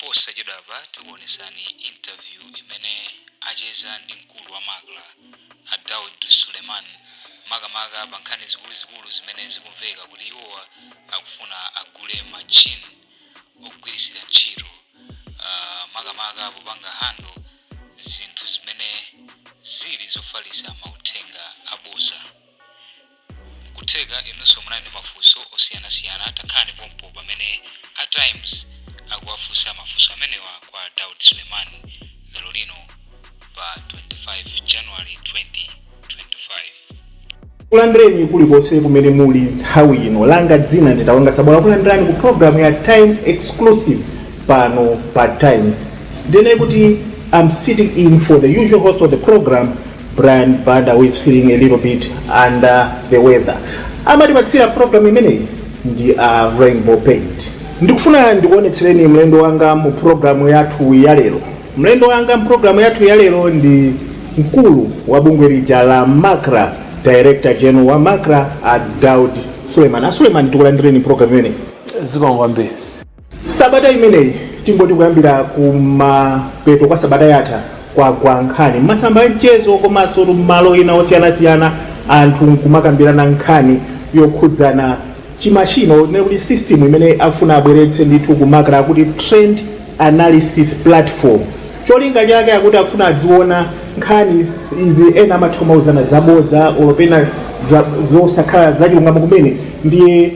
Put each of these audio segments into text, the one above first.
Posachedwapa tikuonesani interview imene acheza ndi mkulu wa MACRA, a Daud Suleiman, makamaka pa nkhani zikuluzikulu zimene zikumveka kuti iwowa akufuna agule machine ogwirisira ntchito, makamaka popanga handle zinthu zimene zili zofalitsa mauthenga aboza. Kutheka inunso munali ndi mafunso osiyanasiyana. Takhalani pompo pamene a Times akuwafunsa mafunso amenewa kwa Daud Suleiman lero lino pa 25 January 2025. Kulandireni kulikonse kumene muli nthawi ino. Langa dzina ndi Tawanga Sabola, kulandirani ku program ya Time Exclusive pano pa Times. Ndinene kuti I'm sitting in for the usual host of the program, Brian Banda, who is feeling a little bit under the weather. Amatipatsira program imeneyi ndi a Rainbow Paint. Ndikufuna ndikuonetsereni mlendo wanga mu programu yathu ya lero. Mlendo wanga mu programu yathu ya lero ndi mkulu wa bungwe lija la MACRA, Director General wa MACRA, a Daud Suleiman. A Suleiman, tikulandireni program imeneyi. Zikomo kwambiri. Sabata imeneyi, tingoti kuyambira kumapeto kwa sabata yatha, kwagwa nkhani masamba a mchezo komanso malo ena osiyanasiyana, anthu nkumakambirana nkhani yokhudzana chimashino nene kuti system imene afuna abweretse ndithu ku MACRA, kuti trend analysis platform. Cholinga chake akuti akufuna adziona nkhani izi ena amatha kumauzana zabodza olopena zosakhala zachilungamo kumene. Ndiye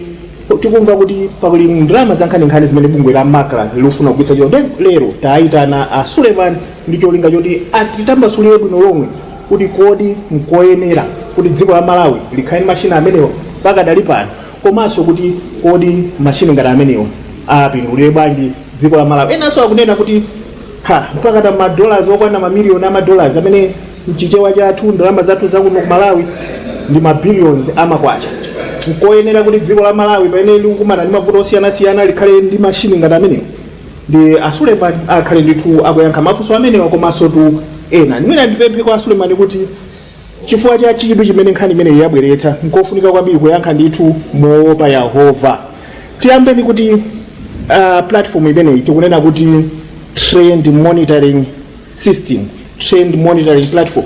tikumva kuti pakuli ndalama za nkhaninkhani zimene bungwe la MACRA lifuna kugwiritsa ntchito. Ndiye lero tayitana a Suleiman ndi cholinga choti atitambasulire bwino lomwe kuti kodi nkoyenera kuti dziko la Malawi likhale ndi mashina amenewa pakadali pano, komanso kuti kodi mashini ngati amenewa apindulire bwanji dziko la Malawi. Enanso akunena kuti ha, mpaka ma dollars okwana mamiliyoni ama dollars, amene mchichewa chathu, ndalama zathu zakuno ku Malawi, ndi ma billions amakwacha, nkoyenera kuti dziko la Malawi pamene likukumana ndi mavuto osiyanasiyana likhale ndi mashini ngati amenewa? Ndi a Suleiman akhale ndithu akuyankha mafunso amenewa komanso tu ena. Mwina ndipemphe kwa a Suleiman kuti chifukwa cha chidwi chimene nkhani imeneyi yabweretsa, nkofunika kwambiri kuyankha ndithu moopa Yehova. Tiyambeni kuti platform imeneyi tikunena kuti trend monitoring system, trend monitoring platform,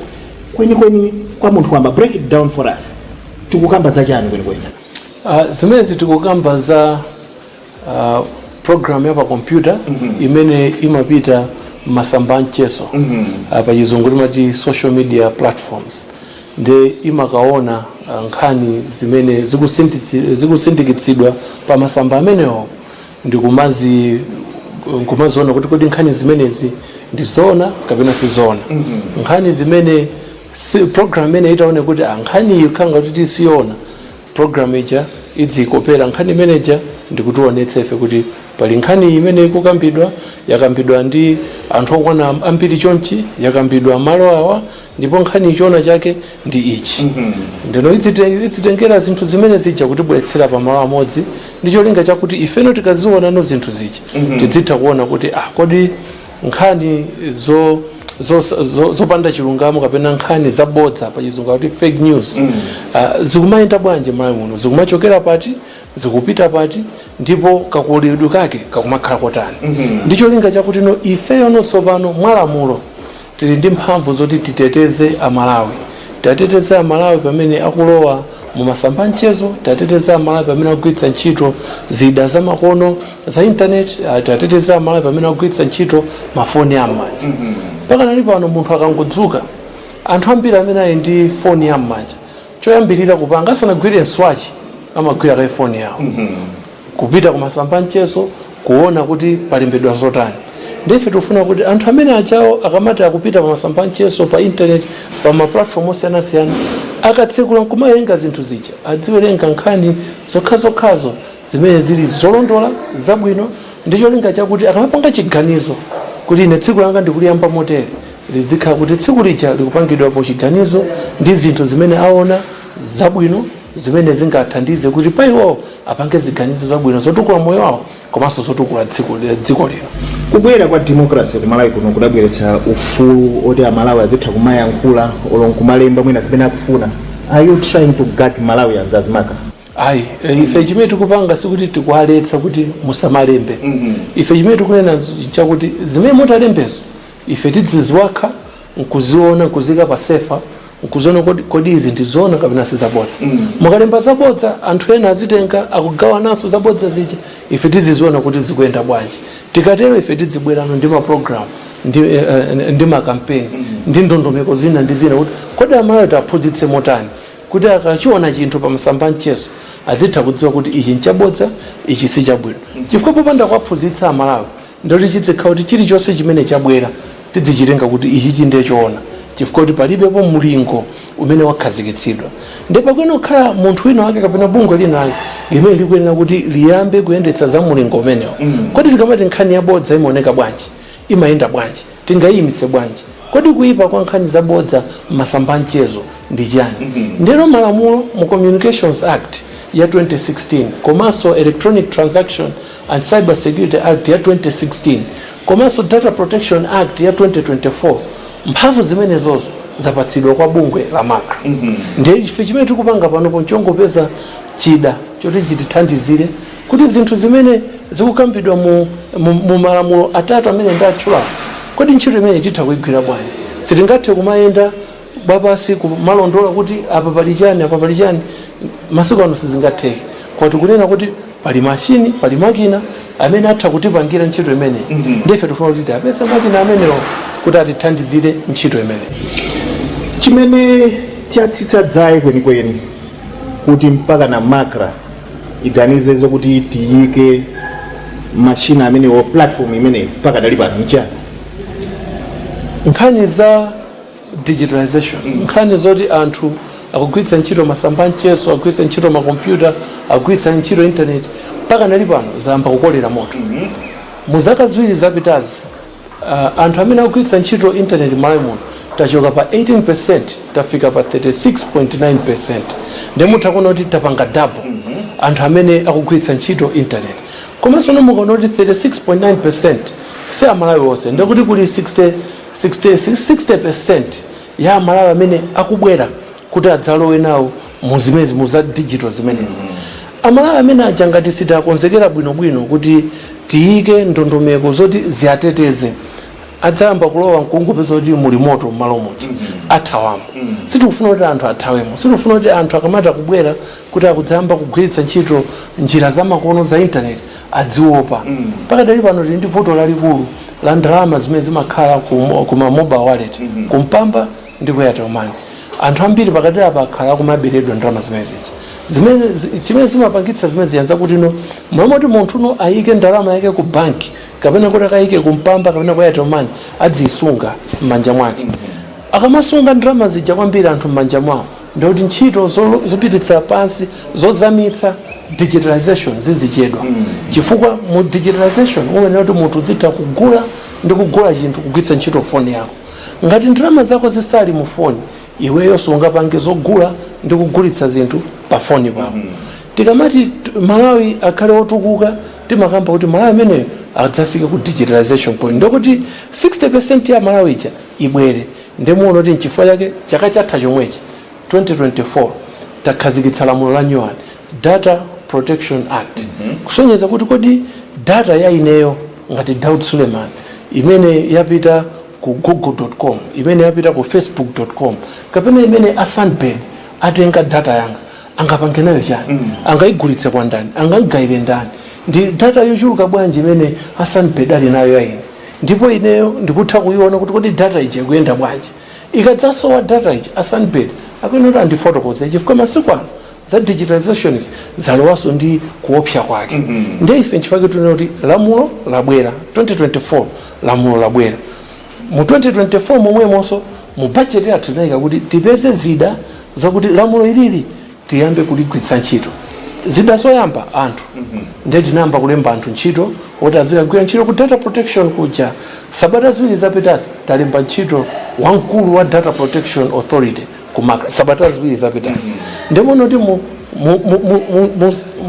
kwenikweni kwa munthu wamba, break it down for us, tikukamba zachani kwenikweni? Zimenezi tikukamba za program ya pa kompyuta imene imapita masamba a mchezo, pa Chizungu timati social media platforms, nde imakaona nkhani zimene zikusindikitsidwa pa masamba amenewo ndi nkumaziona kuti kodi nkhani zimenezi ndi zoona kapena sizoona. Nkhani zimene si, program imene itaone kuti ah, nkhani iyi khanga kuti tisiona, program ija idzikopera nkhani imeneja ndikutionetsa ife kuti pali nkhani imene ikukambidwa, yakambidwa ndi anthu okwana ambiri chonchi, yakambidwa malo awa, ndipo nkhani ichiona chake ndi ichi. Ndino idzitengera zinthu zimene zija kutibweretsera pa malo amodzi ndi cholinga chakuti ifeno tikazionano zinthu zija tidzitha kuona kuti ah, kodi nkhani zopanda chilungamo kapena nkhani zabodza, pa Chizungu akuti fake news, zikumayenda bwanji m'Malawi muno, zikumachokera pati, zikupita pati, ndipo kakulidwe kake kakumakhala kotani, ndi cholinga chakuti no ifeyo no tsopano mwalamulo tili ndi mphamvu zoti titeteze Amalawi, tateteze Amalawi pamene akulowa mu masamba a mchezo, tateteze Amalawi pamene akugwiritsa ntchito zida zamakono za internet, tateteze Amalawi pamene akugwiritsa ntchito mafoni am'manja. Pakanali pano munthu akangodzuka, anthu ambiri amene ali ndi foni yam'manja, choyambirira kupanga asanagwire mswachi amagwira kaye foni yawo kupita kumasamba mchezo kuona kuti palembedwa zotani. Ndife tikufuna kuti anthu amene achawo akamati akupita pa masamba mchezo, pa internet, pa ma platform osiyanasiyana, akatsekula nkumawerenga zinthu zija, adziwerenga nkhani zokhazokhazo zimene zili zolondola, zabwino, ndi cholinga chakuti akamapanga chiganizo kuti ine tsiku langa ndikuliyamba motere, lizikhala kuti tsiku lija likupangidwapo chiganizo ndi zinthu zimene aona zabwino zimene zingathandize kuti pa iwowo apange ziganizo zabwino zotukula moyo wawo komanso zotukula dziko lino. Kubwera kwa democracy ku Malawi kuno kudabweretsa ufulu oti Amalawi azitha kumayankhula olo nkumalemba mwina zimene akufuna. Are you trying to guard Malawians as MACRA? Ayi, ife chimene tikupanga sikuti tikuwaletsa kuti musamalembe. Ife chimene tikunena chakuti zimene mutalembezo ife tidziziwakha, nkuziona, nkuzika pa server, nkuziona kodi izi ndizoona kapena sizabodza. Mukalemba zabodza, anthu ena azitenga, akugawananso zabodza zija. Ife tiziziona kuti zikuyenda bwanji. Tikatero ife tidzibwerano ndi maprogram ndi makampeni ndi ndondomeko zina ndi zina, kuti kodi Amalawi tiaphunzitse motani kuti akachiona chinthu pa masamba mchezo azitha kudziwa kuti ichi nchabodza, ichi si chabwino? Chifukwa popanda kuwaphunzitsa Amalawi, ndoti chizikhala kuti chilichonse chimene chabwera tidzichitenga kuti ichi ndiye choona, chifukwa kuti palibepo mulingo umene wakhazikitsidwa. Ndipo pakuyenera kukhala munthu wina wake kapena bungwe lina lake limene likuyenera kuti liyambe kuyendetsa za mulingo umenewo. Kodi tikamati nkhani yabodza imaoneka bwanji? Imayenda bwanji? Tingayimitse bwanji? Kodi kuyipa kwa nkhani zabodza m'masamba mchezo ndi chani? Ndeno malamulo mu Communications Act ya 2016, komanso Electronic Transaction and Cyber Security Act ya 2016, komanso Data Protection Act ya 2024, mphamvu zimenezozo zapatsidwa kwa bungwe la MACRA. Ndiye ife chimene tikupanga panopo nchongopeza chida choti chitithandizire kuti zinthu zimene zikukambidwa mu malamulo atatu amene ndatchulawo, kodi ntchito imene titha kuyigwira bwanji? Sitingathe kumayenda bwapasi kumalondola kuti apa pali chani, apa pali chani. Masiku ano sizingatheke. Kwati kunena kuti pali mashini, pali makina amene atha kutipangira ntchito imeneyi. Ndife tifuna kuti tiapeze makina amenewo kuti atithandizire ntchito imeneyi. Chimene chatsitsa dzaye kwenikweni kuti mpaka na MACRA iganize zokuti tiyike mashina amenewo, platform imeneyi, mpaka dali pano nchani? Nkhani za digitalization, nkhani zoti anthu akugwiritsa ntchito masamba mchezo, akugwiritsa ntchito makompyuta, akugwiritsa ntchito internet, mpaka nali pano zayamba kukolera moto. Mu zaka 2 zapitazi, anthu amene akugwiritsa ntchito internet m'Malawi muno tachoka pa 18 tafika pa 36.9. Ndiye mutha kuona kuti tapanga double anthu amene akugwiritsa ntchito internet. Komanso mukaona kuti 36.9 si Amalawi onse, ndikuti kuli 60, 60, 60 ya Amalawi amene akubwera kuti adzalowe nawo muzimezi, muza digital zimenezi. Amalawi amene aja ngati sitakonzekera bwinobwino kuti tiyike ndondomeko zoti ziateteze, adzayamba kulowa nkungopeza kuti muli moto m'malo muja, athawamo. Sitikufuna kuti anthu athawemo. Sitikufuna kuti anthu akamati akubwera kuti akudzayamba kugwiritsa ntchito njira zamakono za internet adziopa. Pakadali pano tili ndi vuto lalikulu la ndalama zimene zimakhala kuma mobile wallet, kuMpamba ndi ku Airtel Money. Anthu ambiri pakati apa akhala akumaberedwa ndalama zimene zija. Chimene zimapangitsa zimene zija zakuti no momwe munthu no ayike ndalama yake ku banki kapena kuti akayike kuMpamba kapena ku Airtel Money, adzisunga m'manja mwake. Akamasunga ndalama zija kwambiri anthu m'manja mwawo, ndikuti ntchito zopititsa pansi, zozamitsa digitalization zizichedwa, chifukwa mu digitalization umenera kuti munthu uzitha kugula ndi kugula chinthu kugwiritsa ntchito foni yako. Ngati ndalama zako zisali mu foni, iweyo sungapange zogula ndi kugulitsa zinthu pa foni pako. Tikamati Malawi akhale otukuka, timakamba kuti Malawi ameneyo adzafike ku digitalization point, ndikuti 60 ya Malawi ija ibwere. Ndimuona kuti nchifukwa chake chaka chatha chomwechi, 2024, takhazikitsa lamulo la new one, Data Protection Act, kusonyeza kuti kodi data ya ineyo ngati Daud Suleiman imene yapita ku google.com, imene yapita ku facebook.com, kapena imene a Sunbird atenga data yanga, angapange nayo chani? Angayigulitse kwa ndani? Angagayire ndani? Ndi data yochuluka bwanji imene a Sunbird ali nayo ya ine? Ndipo ineyo ndikutha kuiona kuti kodi data ija ikuyenda bwanji? Ikadzasowa data ija, a Sunbird akuyenera kuti andifotokoze, chifukwa masiku ano za digitalization zalowaso ndi kuopsa kwake. Ndiye ife nchifukwa tinena kuti lamulo labwera 2024, lamulo labwera mu 2024 momwemonso. Mu budget yathu tinayika kuti tipeze zida zakuti lamulo ilili tiyambe kuligwiritsa ntchito. Zida zoyamba, anthu. Ndiye tinayamba kulemba anthu ntchito kuti azikagwira ntchito ku data protection kuja. Sabata 2 zapitazi talemba ntchito wamkulu wa Data Protection Authority ku MACRA, sabata 2 zapitazi. Ndimuona kuti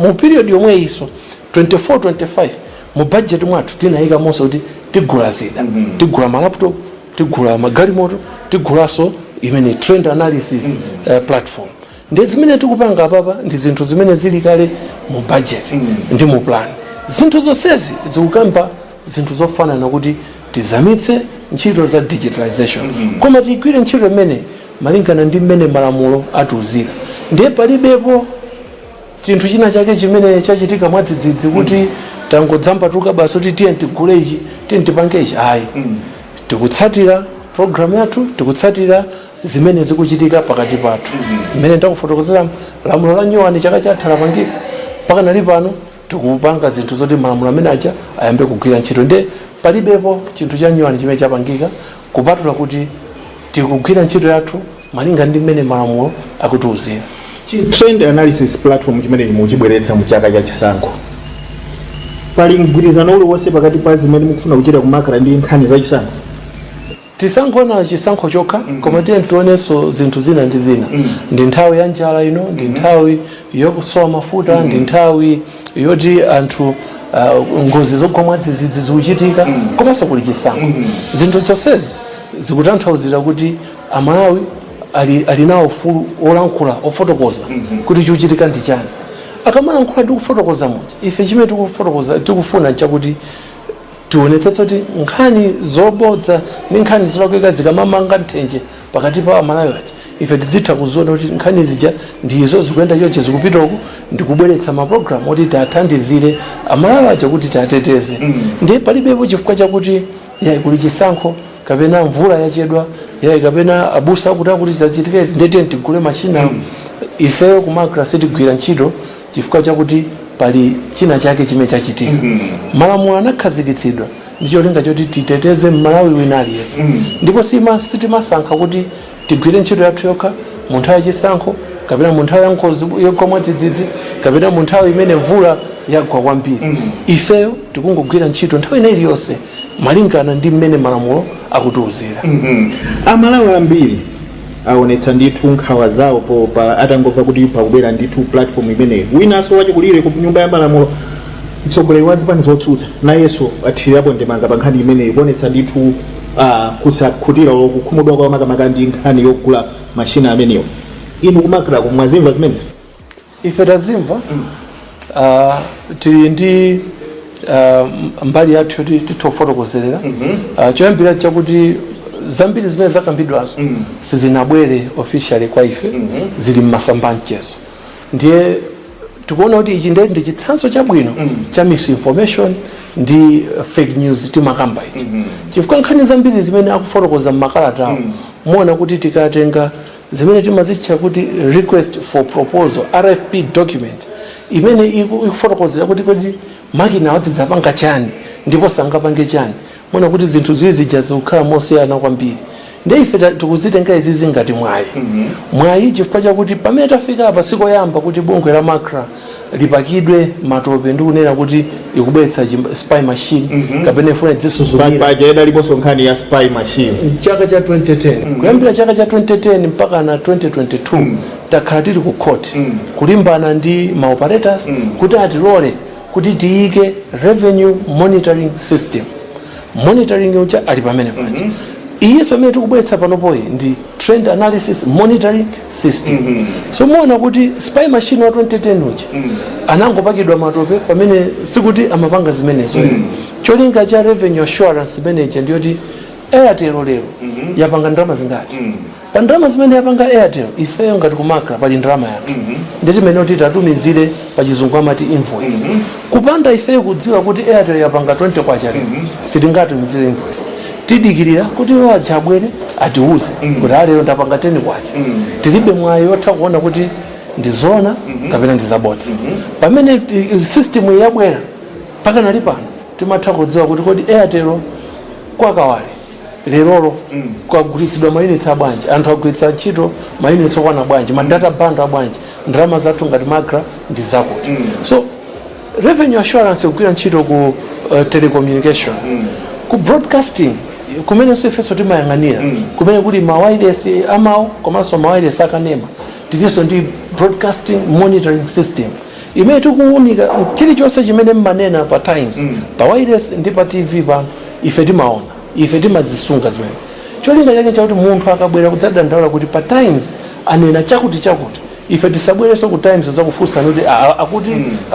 mu period yomwe iso 24 25, mu budget mwathu tinayikamonso kuti tigula zida, tigula malaptop, tigula magalimoto, tigulanso imene trend analysis platform. Ndi zimene tikupanga apapa ndi zinthu zimene zili kale mu budget ndi mu plan. Zinthu zonsezi zikukamba zinthu zofanana, kuti tizamitse ntchito za digitalization, koma tiyigwire ntchito imene malingana ndi mmene malamulo atiuzira. Ndiye palibepo chinthu china chake chimene chachitika mwadzidzidzi kuti tangodzambatuka basi kuti tiye tigule ichi, tiye tipange ichi. Ayi, tikutsatira program yathu, tikutsatira zimene zikuchitika pakati pathu. Mmene ndakufotokozera, lamulo la nyuwani chaka chatha lapangika, pakanali pano tikupanga zinthu zoti malamulo amene aja ayambe kugwira ntchito. Nde palibepo chinthu cha nyuwani chimene chapangika kupatula kuti tikugwira ntchito yathu malinga ndi mmene malamulo akutiuzira. Chi trend analysis platform chimene muchibweretsa mu chaka cha chisankho, pali mgwirizano uliwonse pakati pa zimene mukufuna kuchita ku MACRA ndi nkhani za chisankho? Tisangoona chisankho chokha, koma tiye tionenso zinthu zina ndi zina. Ndi nthawi ya njala ino, ndi nthawi yokusowa mafuta, ndi nthawi yoti anthu ngozi zogwa mwadzidzidzi zikuchitika, komanso kuli chisankho. Zinthu zonsezi zikutanthauzira kuti Amalawi ali nawo ufulu olankhula, ofotokoza kuti chikuchitika ndi chani. Akamalankhula ndi kufotokoza muja, ife chimene tikufotokoza, tikufuna nchakuti tionetsetse kuti nkhani zobodza ndi nkhani zolakwika zikamamanga nthenje pakati pa Amalawi aja, ife tizitha kuziona kuti nkhani zija ndizo zikuyenda chonchi, zikupita uku, ndikubweretsa mapulogalamu oti tiathandizire Amalawi aja kuti tiateteze. Ndiye palibepo chifukwa chakuti yayi, kuli chisankho, kapena mvula yachedwa, yayi, kapena abusa akuti chachitika izi, ndiye tiye tigule machina. Ifeyo ku MACRA sitigwira ntchito chifukwa chakuti pali china chake chimene chachitika. Malamulo anakhazikitsidwa ndi cholinga choti titeteze Mmalawi wina aliyense, ndipo sitimasankha kuti tigwire ntchito yathu yokha mu nthawi yachisankho, kapena mu nthawi ya ngozi yogwa mwadzidzidzi, kapena mu nthawi imene mvula yagwa kwambiri. Ifeyo tikungogwira ntchito nthawi ina iliyonse malingana ndi mmene malamulo akutiuzira. Amalawi ambiri aonetsa ndithu nkhawa zawo pa atangomva kuti pakubwera ndithu platform imeneyi. Winanso wachikulire ku Nyumba ya Malamulo, mtsogoleri wa zipani zotsutsa, nayenso athirirapo ndemanga pa nkhani imeneyi, kuonetsa ndithu kusakhutira, kukhumudwa kwa makamaka ndi nkhani yogula mashina amenewo. Inu ku MACRA mwazimva zimenezi? Ife tazimva. Tili ndi mbali yathu yoti titha kufotokozerera. Choyambira chakuti zambiri zimene zakambidwazo sizinabwere officially kwa ife, zili mmasamba mchezo. Ndiye tikuona kuti ichi ndiye ndi chitsanzo chabwino cha misinformation ndi fake news timakamba ichi, chifukwa nkhani zambiri zimene akufotokoza mmakalatawo, muona kuti tikatenga zimene timazitcha kuti request for proposal, RFP document, imene ikufotokozera kuti kodi makina adzidzapanga chani ndipo sangapange chani, muona kuti zinthu ziwiri zija zikukhala mosiyana kwambiri. Ndiye ife tikuzitenga izizi ngati mwayi, mwayi chifukwa chakuti pamene tafika apa sikoyamba kuti bungwe la MACRA lipakidwe matope ndi kunena kuti ikubweretsa spy machine kapena ifuna dzisuzumira. Paja idaliponso nkhani ya spy machine. Chaka cha 2010, kuyambira chaka cha 2010 mpaka na 2022, takhala tili ku court kulimbana ndi ma operators kuti atilole kuti tiyike revenue monitoring system. Monitoring uja ali pamene paja. Iyenso imene tikubweretsa panopoyi ndi trend analysis monitoring system. So muona kuti spy machine wa 2010 uja anangopakidwa matope pamene sikuti amapanga zimenezo. Cholinga cha revenue assurance manager ndiyoti Airtel lero yapanga ndalama zingati, pa ndalama zimene yapanga Airtel, ifeyo ngati ku MACRA pali ndalama yathu, nditi imene kuti tatumizire, pa Chizungu amati invoice. Kupanda ifeyo kudziwa kuti Airtel yapanga 20 kwacha lero, sitingatumizire invoice. Tidikirira kuti iwo aja abwere atiuze kuti alero ndapanga 10 kwacha. Tilibe mwayi yotha kuona kuti ndi zona kapena ndi zabodza. Pamene system yabwera pakanali pano, timatha kudziwa kuti kodi Airtel kwakawale lerolo kwagulitsidwa mayunits abwanji, anthu agwiritsa ntchito mayunits okwana bwanji, ma data bundle abwanji, ndalama zathu ngati MACRA ndi zakuti. So revenue assurance kugwira ntchito ku telecommunication, ku broadcasting kumenenso ifenso timayang'anira, kumene kuli ma wireless amawu komanso ma wireless akanema. Tilinso ndi broadcasting monitoring system imene tikuwunika chilichonse chimene mmanena pa Times, pa wireless ndi pa TV pano. Ife timaona, ife timazisunga zimene. Cholinga chake chakuti munthu akabwera kudzadandaula kuti pa Times anena chakuti chakuti, Ife tisabwerenso ku Times zakufunsani kuti, "Ah, ah,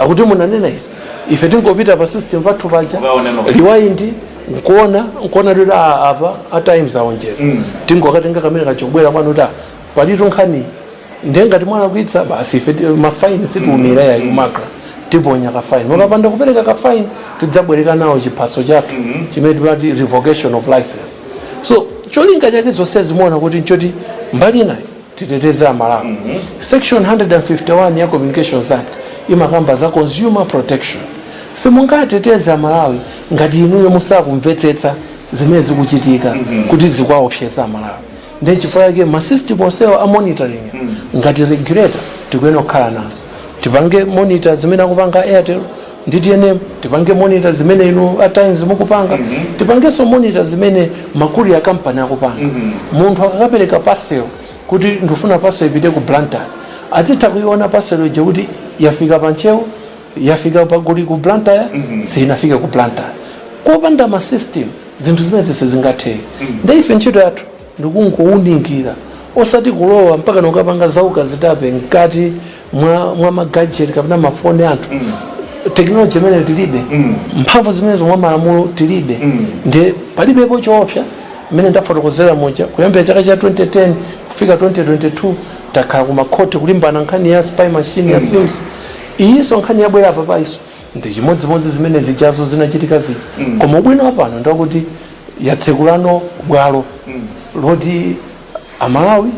akuti munanena izi." Ife tingopita pa system pathu paja, Ukaona no. rewind, nkuona kuti, "Ah, apa a Times aonjeza." Tingokatenga kamene kachobwera kwanu kuti, "Ah, palitu nkhani." Ndiye ngati mwalakwitsa basi, ife mafaini sitiumira yayi. Ku MACRA tiponya kafaini. Mukapanda kupereka kafaini, tidzabwereka nawo chiphaso chathu chimene timati revocation of license. So cholinga chake zonse zimuona kuti nchoti mbali inayo titeteze Amalawi. Section 151 ya Communications Act imakamba za consumer protection. Simungateteze Amalawi ngati inuyo musakumvetsetsa zimene zikuchitika kuti zikuwaopseza Amalawi. Ndi chifukwa chake masystem onsewa a monitoring, ngati regulator tikuyenera kukhala nazo. Tipange monitor zimene akupanga Airtel ndi TNM, tipange monitor zimene inu a Times mukupanga, tipangenso monitor zimene ma courier company akupanga. Munthu akakapereka parcel kuti ndifuna parcel ipite ku Blantyre, azitha kuiona parcel ija kuti yafika pa Ntcheu, yafika pa kuli ku Blantyre, sinafike ku Blantyre. Kopanda ma system, zinthu zimene sizingatheke. Ndi ife ntchito yathu ndikungowunikira, osati kulowa mpaka nokapanga zauka zitape mkati mwa magadget kapena mafoni anthu. Technology imene tilibe, mphamvu zimenezo mwa malamulo tilibe. Ndi palibepo choopsa. Mmene ndafotokozera muja, kuyambira chaka cha 2010 kufika 2022 takhala kumakhoti kulimbana nkhani ya spy machine ya SIMS. Iyinso nkhani yabwera apa paiso ndi chimodzimodzi zimene zijazo zinachitika zija. Koma ubwino wapano ndakuti yatsekulano bwalo loti Amalawi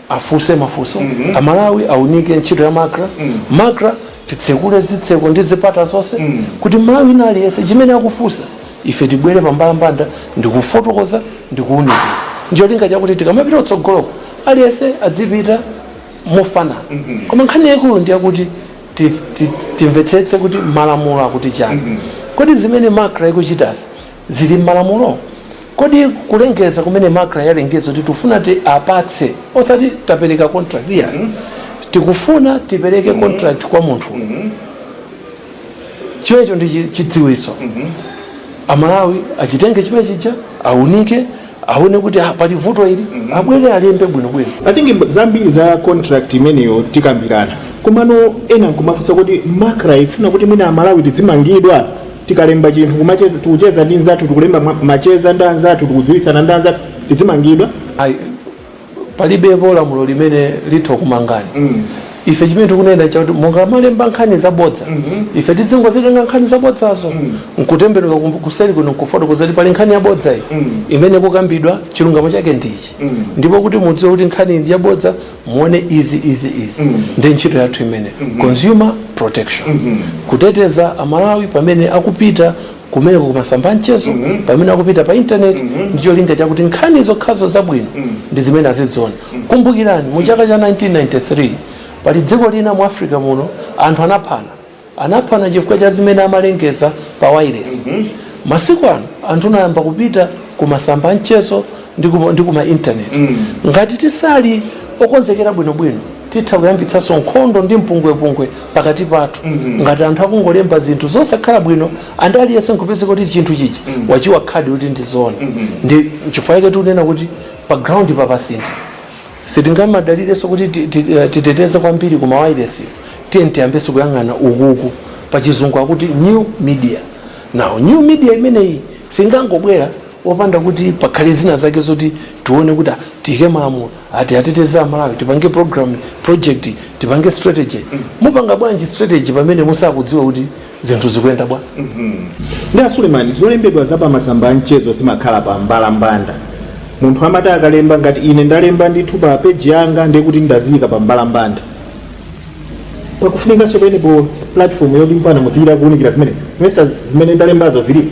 afunse mafunso, Amalawi aunike ntchito ya MACRA. MACRA titsekule zitseko ndi zipata zonse kuti Malawi ina aliyense chimene akufunsa, ife tibwere pambalambanda ndikufotokoza ndikuunikira, njolinga chakuti tikamapita kutsogoloko aliyense adzipita mofanana. Koma nkhani yaikulu ndiyakuti timvetsetse kuti malamulo akuti chani. Kodi zimene MACRA ikuchitazi zili m'malamulo? Kodi kulengeza kumene MACRA yalengeza kuti tifuna ti apatse, osati tapereka contract iya, tikufuna tipereke contract kwa munthu, chimenecho ndi chidziwitso. Amalawi achitenge chimene chija, aunike, aone kuti, ah, pali vuto ili, abwere alembe bwinobwino. I think zambiri za contract imeneyo tikambirana. Komano ena nkumafunsa kuti MACRA ikufuna kuti mwina Amalawi tidzimangidwa tikalemba chinthu, kumacheza, tikucheza ndi nzathu, tikulemba macheza ndi anzathu, tikudziwitsana ndi anzathu, tidzimangidwa? Ayi, palibepo lamulo limene litha kumangani. Ife chimene tikunena chakuti mukamalemba nkhani zabodza, ife tidzingozitenga nkhani zabodzazo nkutembenuka kuseri kuno nkufotokoza kuti pali nkhani yabodza iyi imene kukambidwa, chilungamo chake ndichi, ndipo kuti mudziwe kuti nkhani iyi yabodza, muone izi, izi, izi. Ndi ntchito yathu imene consumer protection, kuteteza Amalawi pamene akupita kumeneko kumasamba mchezo, pamene akupita pa internet, ndi cholinga chakuti nkhani zokhazo zabwino ndi zimene aziziona. Kumbukirani, mu chaka cha 1993 pali dziko lina mu Africa muno anthu anaphana chifukwa cha zimene amalengeza pa wireless. Masiku ano anthu anayamba kupita kumasamba mchezo ndi kuma internet. Ngati tisali okonzekera bwinobwino, titha kuyambitsanso nkhondo ndi mpungwepungwe pakati pathu ngati anthu akungolemba zinthu zosakhala bwino, and aliyense nkupeza kuti chinthu chichi wachiwa khadi kuti ndizoona. Ndi chifukwa chake tikunena kuti pa ground papasintha. Sitingamadalirenso kuti titeteze kwambiri kuma wireless. Tiye tiyambenso kuyang'ana ukuku, pa Chizungu akuti new media. Now new media imeneyi singangobwera wopanda kuti pakhale zina zake zoti tione kuti, ah, tiyike malamulo ati ateteze Amalawi, tipange program, project, tipange strategy. Mupanga bwanji strategy pamene musakudziwa kuti zinthu zikuyenda bwa? Ndi a Sulemani, zolembedwa za pamasamba a mchezo zimakhala pa mbalambanda. Munthu amati akalemba, ngati ine ndalemba ndithu pa peji yanga, ndiye kuti ndaziyika pa mbalambanda. Pakufunikanso penepo platform yoti mpana muziyira kuwunikira zimenezi, mesa zimene ndalembazo zilipo?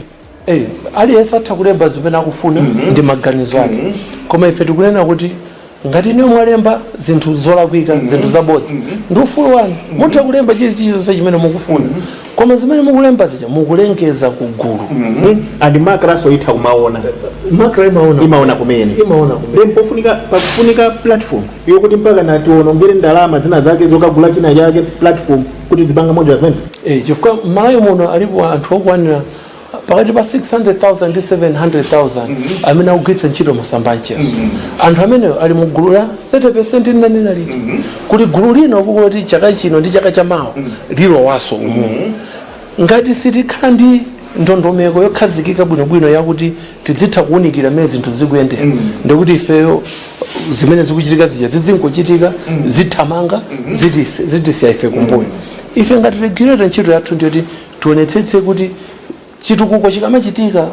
Aliyense atha kulemba zimene akufuna ndi maganizo ake. Koma ife tikunena kuti ngati iniyo mwalemba zinthu zolakwika, zinthu zabodza, ndi ufulu wanu, mutha kulemba chilichonse chimene mukufuna. Koma zimene mukulemba zija mukulengeza ku gulu. And MACRAso itha kumaona? MACRA imaona. Imaona kumene? Imaona kumene. Then pofunika platform yokuti mpaka na tionongere ndalama zina zake zokagula china chake, platform kuti zipanga modera zimene Chifukwa m'Malawi muno alipo anthu okwanira pakati pa 600,000 ndi 700,000 amene akugwiritsa ntchito masamba amchezo. Anthu amenewo ali mu gulu la 30% linanena lija. Kuli gulu lino kukuti chaka chino ndi chaka chamawa lilowaso umumu. Ngati sitikhala ndi ndondomeko yokhazikika bwinobwino yakuti tidzitha kuwunikira mmene zinthu zikuyendera, ndikuti ifeyo zimene zikuchitika zija zizingochitika, zithamanga, zitisiya ife kumbuyo. Ife ngati regulator, ntchito yathu ndiyoti tionetsetse kuti chitukuko chikamachitika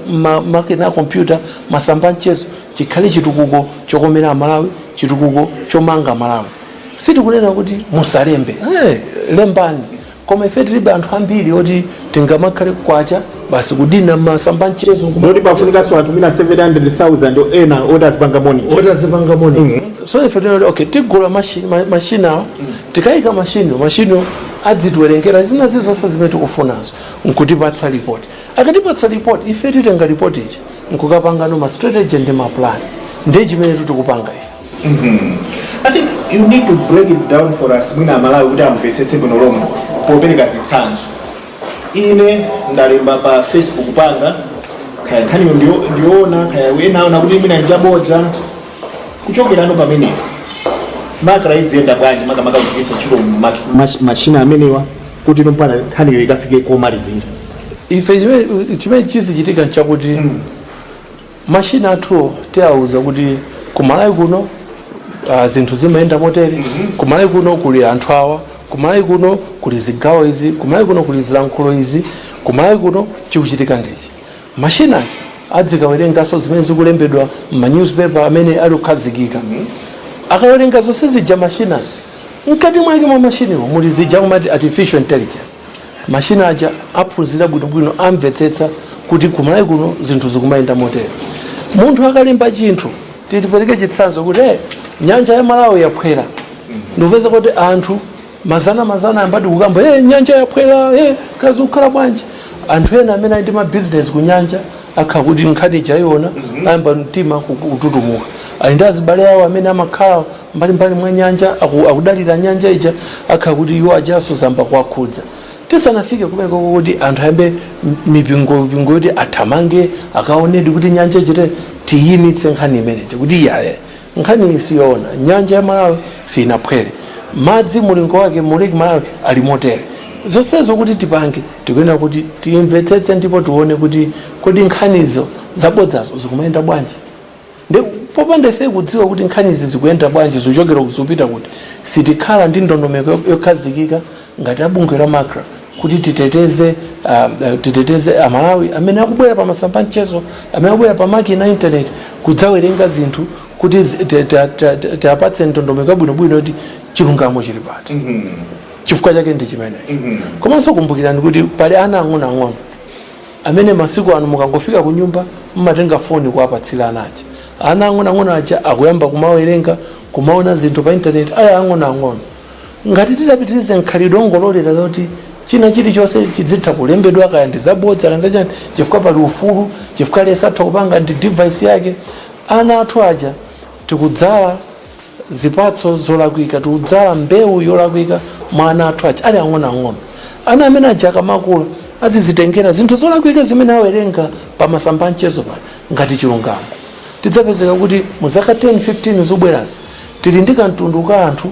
makina a kompyuta, masamba mchezo, chikhale chitukuko chokomera Amalawi, chitukuko chomanga Malawi. Sitikunena kuti musalembe. Hey, lembani, koma ife tilibe anthu ambiri oti tingamakhale kwacha basi kudina masamba mchezo. Ndoti pafunikanso anthu mina 700,000 ena oti azipanga monitor. Oti azipanga monitor. So ife tinati, okay, tigula mashini awa, tikayika mashini adzitiwerengera zina zizonse zimene tikufunazo nkutipatsa report. Akatipatsa report, ife titenga report ija nkukapangano ma strategy ndi ma plan. Ndiye chimene tikupanga ife. I think you need to break it down for us, mwina Amalawi kuti amvetsetse bwino lomwe, popereka zitsanzo. Ine ndalemba pa Facebook panga, kaya nkhaniyo ndiyoona, kaya ena aona kuti mwina njabodza. Kuchokerano pamenepo, MACRA idziyenda bwanji, makamaka kugwiritsa ntchito machina amenewa, kuti mpaka nkhaniyo ikafike komalizira? Ife chimene chizichitika nchakuti mashina athuwo tiyawuza kuti kumalawi kuno zinthu zimayenda motere, kumalawi kuno kuli anthu awa, kumalawi kuno kuli zigawo izi, kumalawi kuno kuli zilankhulo izi, kumalawi kuno chikuchitika ndichi. Mashina adzikawerenganso zimene zikulembedwa m'ma newspaper amene ali kukhazikika. Akawerenga zonse zija mashina, mkati mwake mwa mashiniwo muli zija kumati artificial intelligence. Mashina aja aphunzira bwinobwino, amvetsetsa kuti kumalawi kuno zinthu zikumayenda motere. Munthu akalemba chinthu, titipereke chitsanzo kuti nyanja ya Malawi yaphwera, ndikupeza kuti anthu mazana mazana ambadi kukamba, nyanja yaphwera, kazi kukhala bwanji? Anthu ena amene ali ndi mabizinesi ku nyanja akhala kuti nkhani ijayiona, ayamba mtima kututumuka. Ali ndi azibale awo amene amakhala mbalimbali mwa nyanja, akudalira nyanja ija, akhala kuti iwo ajaso zamba kuwakhudza. Tisanafike kumeneko kuti anthu ayambe mipingo mipingo yoti athamange akaonedi kuti nyanja ichite, tiyimitse nkhani imeneyi kuti iyaye, nkhani iyi siyoona, nyanja ya Malawi sinaphwere, madzi mulingo wake mu Lake Malawi ali motere. Zonsezo kuti tipange, tikuyenera kuti tiyimvetsetse ndipo tione kuti kodi nkhanizo zabodzazo zikumayenda bwanji. Ndi popanda ife kudziwa kuti nkhanizi zikuyenda bwanji, zikuchokera zikupita kuti, sitikhala ndi ndondomeko yokhazikika ngati abungwe la MACRA kuti titeteze Amalawi amene akubwera pa masamba mchezo, amene akubwera pa makina a internet kudzawerenga zinthu, kuti tiapatse ndondomeko yabwinobwino kuti chilungamo chili pati. Chifukwa chake ndi chimenecho. Komanso kumbukirani kuti pali ana ang'onoang'ono amene masiku ano mukangofika ku nyumba mmatenga foni kuwapatsira ana aja. Ana ang'onoang'ono aja akuyamba kumawerenga, kumaona zinthu pa intaneti aya ang'onoang'ono. Ngati titapitirize mkhalidwe ongololera zoti china chilichonse chidzitha kulembedwa, kaya ndi zabodza kaya zachani, chifukwa pali ufulu, chifukwa aliyense atha kupanga ndi device yake, ana athu aja tikudzala zipatso zolakwika, tikudzala mbewu yolakwika mwa ana athu aja ali ang'onoang'ono. Ana amene aja akamakula azizitengera zinthu zolakwika zimene awerenga pa masamba mchezo pa ngati chilungamo. Tidzapezeka kuti mu zaka 10 15 zobwerazi tili ndi kamtundu ka anthu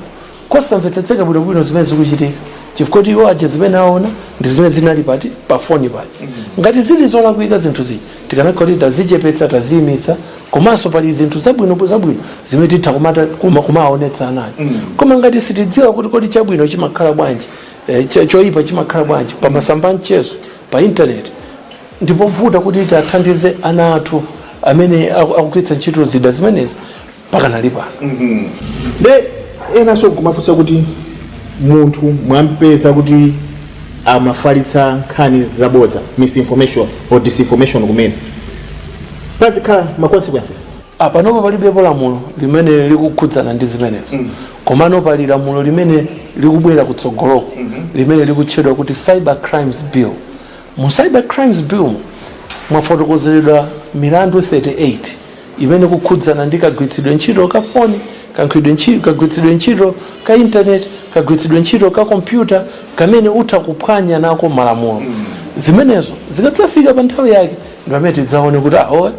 kosamvetsetseka bwinobwino zimene zikuchitika, chifukwa kuti iwo aja zimene aona ndi zimene zinali pati pa foni paja. Ngati zili zolakwika zinthu ziji, tikanakhala kuti tazichepetsa, taziyimitsa. Komanso pali zinthu zabwino zabwino zimene titha kumaonetsa anayo. Koma ngati sitidziwa kuti kodi chabwino chimakhala bwanji, choyipa chimakhala bwanji pa masamba mchezo, pa intaneti, ndipovuta kuti tiathandize ana athu amene akugwiritsa ntchito zida zimenezi pakanali pano. Nde enanso kumafunsa kuti munthu mwampeza kuti amafalitsa nkhani zabodza, misinformation or disinformation, kumene pazikhala ma consequences? Panopo palibepo lamulo limene likukhudzana ndi zimenezo. Komano pali lamulo limene likubwera kutsogoloko limene likutchedwa kuti Cyber Crimes Bill. Mu Cyber Crimes Bill mwafotokozeredwa milandu 38 imene kukhudzana ndi kagwiritsidwe ntchito ka foni, kagwiritsidwe ntchito ka internet, kagwiritsidwe ntchito ka kompyuta kamene utha kuphwanya nako malamulo. Zimenezo zikadzafika pa nthawi yake ndi pamene tidzaone kuti awo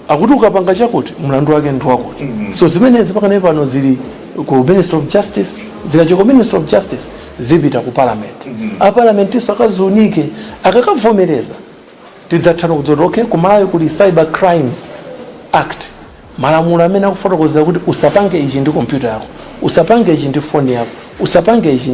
akuti ukapanga chakuti, mlandu wake ndi wakuti. So zimenezi pakanayi pano zili ku Minister of Justice. Zikachoka ku Minister of Justice zipita ku Parliament. A Parliamentinso akaziunike, akakavomereza, tidzathana kudziwa kuti okay, kumalawi kuli Cyber Crimes Act, malamulo amene akufotokozera kuti usapange ichi ndi kompyuta yako, usapange ichi ndi foni yako, usapange ichi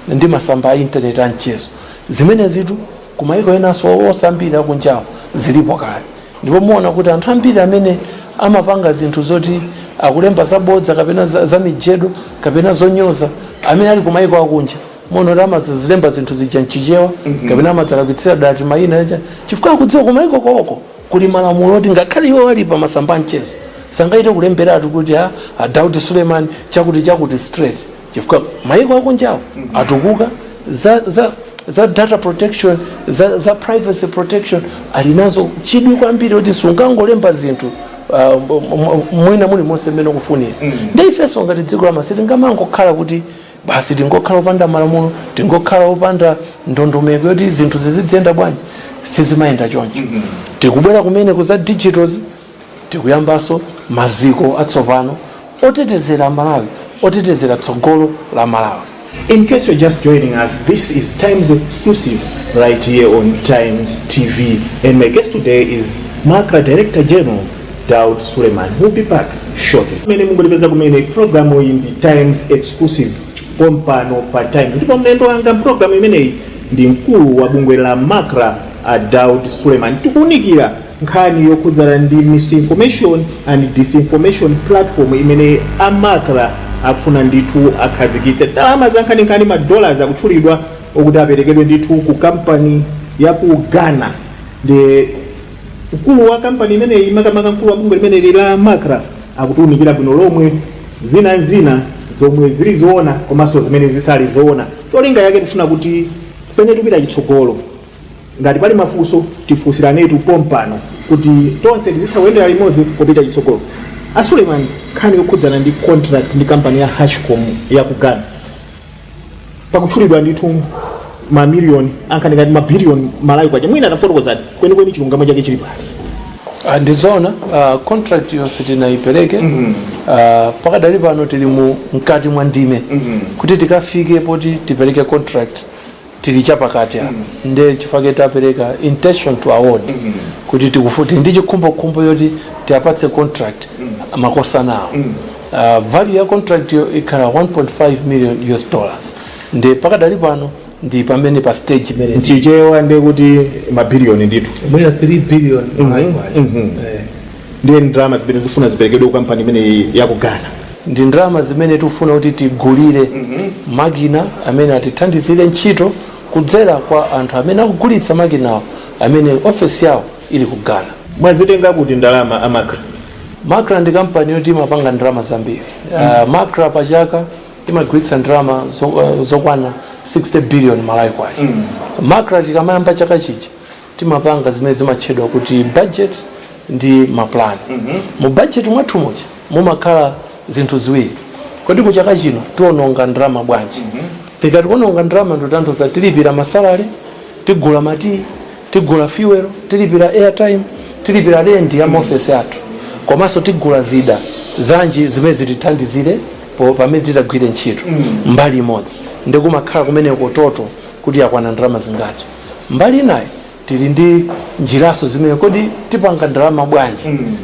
ndi masamba a internet a mchezo. Zimene zitu kumayiko enanso osambiri akunjawo zilipo kale. Ndipo muona kuti anthu ambiri amene amapanga zinthu zoti akulemba zabodza kapena za mijedo kapena zonyoza, amene ali kumayiko akunja, muona kuti amazilemba zinthu zija mchichewa kapena amadzalakwitsira dati mayina aja, chifukwa akudziwa kumayiko koko kuli malamulo oti ngakhale iwo ali pa masamba a mchezo sangaite kulemberatu kuti a Daud Suleiman chakuti chakuti straight, chifukwa mayiko akunjawo atukuka za data protection, za privacy protection, ali nazo chidwi kwambiri kuti sungangolemba zinthu mwina muli monse mmene ukufunira. Ndi ifenso ngati dziko la Malawi tingamangokhala kuti basi tingokhala opanda malamulo, tingokhala opanda ndondomeko yoti zinthu zizidziyenda bwanji? Sizimayenda choncho. Tikubwera kumene kuza digitals, tikuyambanso maziko atsopano otetezera Malawi, otetezera tsogolo la Malawi. In case you're just joining us, this is Times Exclusive right here on Times TV. And my guest today is MACRA Director General Daud Suleiman. We'll be back shortly. Mene mungolipeza kumene, programu iyi ndi Times Exclusive pompano pa Times, ndipo mlendo wanga programu imeneyi ndi mkulu wa bungwe la MACRA, a Daud Suleiman. Tikuwunikira nkhani yokhudzana ndi misinformation and disinformation platform imene a MACRA akufuna ndithu akhazikitse. Ndalama za nkhaninkhani, ma dollars akutchulidwa okuti aperekedwe ndithu ku kampani ya ku Ghana. Ndi mkulu wa kampani imeneyi, makamaka mkulu wa bungwe limeneli la MACRA, akutiwunikira bwino lomwe zina zina zomwe zili zoona komanso zimene zisali zoona. Cholinga yake tifuna kuti pene tipita chitsogolo, ngati pali mafunso tifunsiranetu pompano kuti tonse tizitha kuyendera limodzi kupita chitsogolo. A Suleiman, nkhani yokhudzana ndi contract ndi kampani ya Hashcom ya ku Ghana, pakutchulidwa ndithu mamiliyoni ankhani ngati mabiliyoni Malawi kwacha. Mwina atafotokozani kwenikweni chilungamo chake chili pati? Ndizoona, contract yonse tinayipereke. Pakadali pano tili mu mkati mwa ndime kuti tikafike poti tipereke contract, tili chapakati apa. Nde chifukwa tapereka intention to award kuti tikufuti ndi chikhumbokhumbo yoti tiapatse contract makosanawo. Value ya contract yo ikhala 1.5 million US dollars. Ndi pakadali pano ndi pamene pa stage imene. Mchichewa ndiye kuti mabiliyoni ndithu. Mwina 3 billion Malawi kwacha. Ndiye ndalama zimene zifuna ziperekedwe ku kampani imeneyi ya ku Ghana. Ndi ndalama zimene tikufuna kuti tigulire makina amene atithandizire ntchito kudzera kwa anthu amene akugulitsa makinawo, amene ofesi yawo ili ku Ghana. Mwazitenga kuti ndalama a MACRA? MACRA ndi kampani yoti imapanga ndalama zambiri. MACRA pachaka imagulitsa ndalama zokwana 60 billion Malawi kwacha. MACRA tikamayamba chaka chija timapanga zimene zimatchedwa kuti budget ndi maplan. Mu budget mwathu muja mumakhala zinthu ziwiri: kodi mu chaka chino tiononga ndalama bwanji? Tikati kuononga ndalama ndikutanthauza tilipira ma salary, tigula mati, tigula fuel, tilipira airtime, tilipira rent ya maofesi athu, komanso tigula zida zanji zimene zitithandizire pamene titagwire ntchito. Mbali imodzi ndikumakhala kumeneko total kuti yakwana ndalama zingati. Mbali inayi tili ndi njiraso zimene kodi tipanga ndalama bwanji,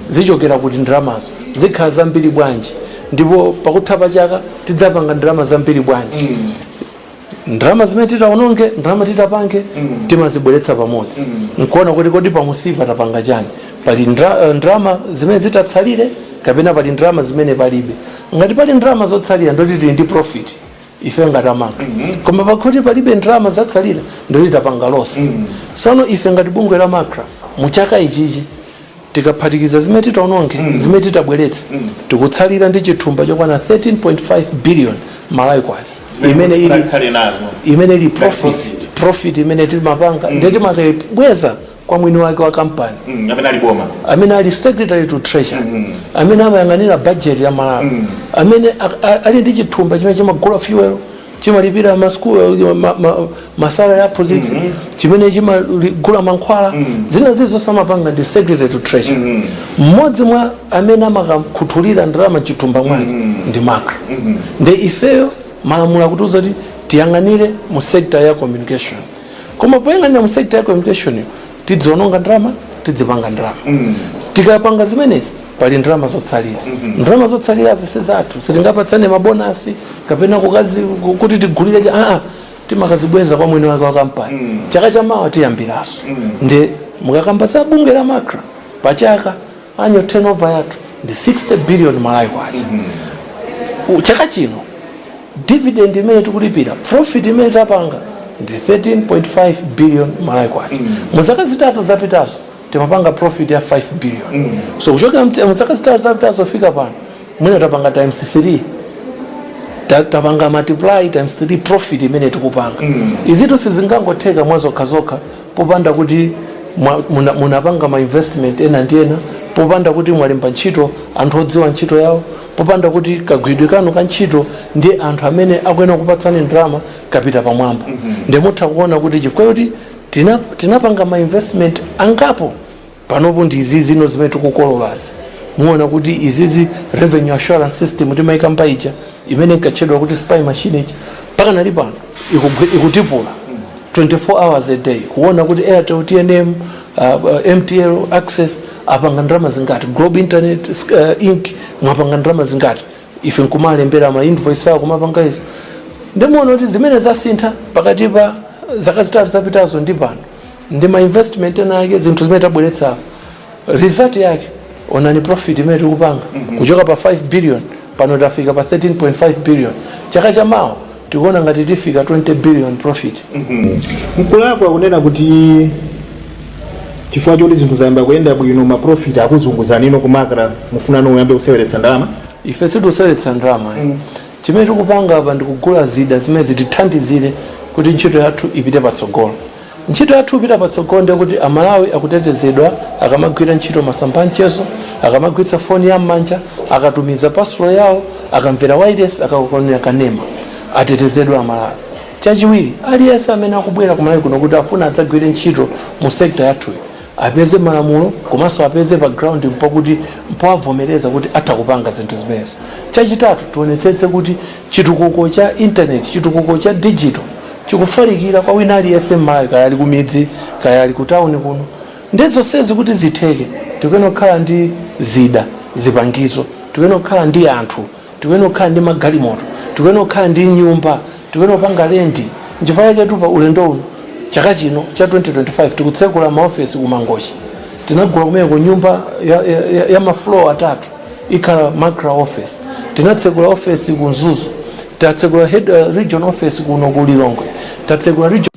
zichokera kuti ndalamazo, zikhala zambiri bwanji, ndipo pakutha pa chaka tidzapanga ndalama zambiri bwanji. Ndalama zimene titaononge, ndalama titapange, timazibweretsa pamodzi nkuona kuti kodi pamusipa tapanga chani, pali ndalama zimene zitatsalire kapena pali ndalama zimene palibe. Ngati pali ndalama zotsalira ndoti tili ndi profit ife ngati a MACRA, koma pakuti palibe ndalama zatsalira ndoti tapanga loss. Sono ife ngati bungwe la MACRA mu chaka ichichi tikaphatikiza zimene titaononge, zimene titabweretse, tikutsalira ndi chithumba chokwana 13.5 billion Malawi kwacha Mukatsale nazo. Imene ili profit. Profit. Profit imene timapanga ndiye timakayibweza kwa mwini wake wa kampani amene ali boma, amene ali Secretary to Treasury, amene amayang'anira budget ya Malawi, amene ali ndi chithumba chimene chimagula fuel. Chimalipira masukulu, ma salary ya aphunzitsi, chimene chimagula mankhwala, zina zilizonse amapanga ndi Secretary to Treasury. Mmodzi mwa amene amakakhuthulira ndalama chithumba mwake ndi MACRA. Nde ifeyo malamulo akutiuza kuti tiyang'anire mu sector ya communication, koma poyang'anira mu sector ya communication yo tidziononga ndalama, tidzipanga ndalama. Tikapanga zimenezi pali ndalama zotsalira. Ndalama zotsalira si zathu, sitingapatsane mabonasi kapena kukazi kuti tigulire aa, timakazibweza kwa mwini wake wa kampani. Chaka chamawa tiyambiraso. Ndi mukakamba za bungwe la MACRA, pachaka annual turnover yathu ndi 60 billion Malawi kwacha. Chaka chino dividend imene tikulipira, profit imene tapanga ndi 13.5 billion Malawi kwacha. Mu zaka 3 zapitazo timapanga profit ya 5 billion. So kuchokera mu zaka 3 zapitazo fika pano, mwina tapanga times 3, tapanga multiply times 3 profit imene tikupanga. Izitu sizingangotheka mwazokhazokha popanda kuti munapanga ma investment ena ndi ena, popanda kuti mwalemba ntchito anthu odziwa ntchito yawo, popanda kuti kagwiridwe kanu ka ntchito ndi anthu amene akuyenera kupatsani ndalama kapita pamwamba. Ndimutha kuona kuti chifukwa kuti tinapanga ma investment angapo, panopo ndi izi zino zimene tikukololazi. Muona kuti izizi, revenue assurance system timayika mbaija imene inkatchedwa kuti spy machine ija, mpaka nali pano ikutipula 24 hours a day kuona kuti Airtel, TNM, MTL, Access apanga ndalama zingati, Globe Internet Inc mwapanga ndalama zingati. Ife nkumalembera ma invoice awo, kumapanga izo. Ndimuona kuti zimene zasintha pakati pa zaka 3 zapitazo ndi pano ndi ma investment ena ake, zinthu zimene tabweretsa. Result yake onani profit imene tikupanga, kuchoka pa 5 billion pano tafika pa 13.5 billion. Chaka chamawa tikuona ngati tifika 20 billion profit. Mkulakwa kunena kuti chifukwa choti zinthu zayamba kuyenda bwino, ma profit akuzunguzani ino ku MACRA, mufuna muyambe kuseweretsa ndalama? Ife sitikuseweretsa ndalama. Chimene tikupanga apa ndikugula zida zimene zitithandizire kuti ntchito yathu ipite patsogolo. Ntchito yathu ipita patsogolo ndiye kuti Amalawi akutetezedwa akamagwira ntchito masamba mchezo, akamagwiritsa foni ya m'manja, akatumiza parcel yawo, akamvera wireless, akakonera kanema, atetezedwa Amalawi. Chachiwiri, aliyense amene akubwera ku Malawi kuno kuti afuna adzagwire ntchito mu sector yathuyi apeze malamulo komanso apeze pa ground mpokuti mpowavomereza kuti atha kupanga zinthu zimenezo. Chachitatu, tionetsetse kuti chitukuko cha internet, chitukuko cha digital chikufalikira kwa wina aliyense m'Malawi, kaya ali kumidzi, kaya ali ku town kuno. Ndi zonsezi kuti zitheke tikuyenera kukhala ndi zida, zipangizo, tikuyenera kukhala ndi anthu, tikuyenera kukhala ndi magalimoto, tikuyenera kukhala ndi nyumba, tikuyenera kupanga lendi. Nchifukwa chake pa ulendo uno, chaka chino cha 2025, tikutsekula maofesi ku Mangochi. Tinagula kumeneko nyumba ya ma floor atatu, ikhala MACRA office. Tinatsekula office ku Mzuzu, tatsekula head region office kuno ku Lilongwe, tatsekula region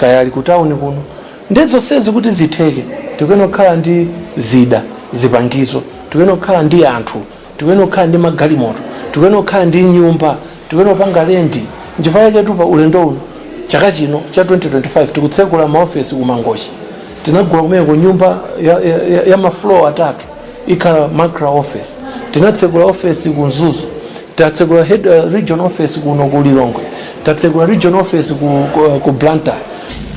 kaya ali ku town kuno. Ndi zonsezi kuti zitheke tikuyenera kukhala ndi zida, zipangizo, tikuyenera kukhala ndi anthu, tikuyenera kukhala ndi magalimoto, tikuyenera kukhala ndi nyumba, tikuyenera kupanga lendi. Nchifukwa chake pa ulendo uno, chaka chino cha 2025, tikutsekula maofesi ku Mangochi. Tinagula kumeneko nyumba ya ma floor atatu, ikhala MACRA office. Tinatsekula office ku Mzuzu, tatsekula head region office kuno ku Lilongwe, tatsekula region office ku Blantyre.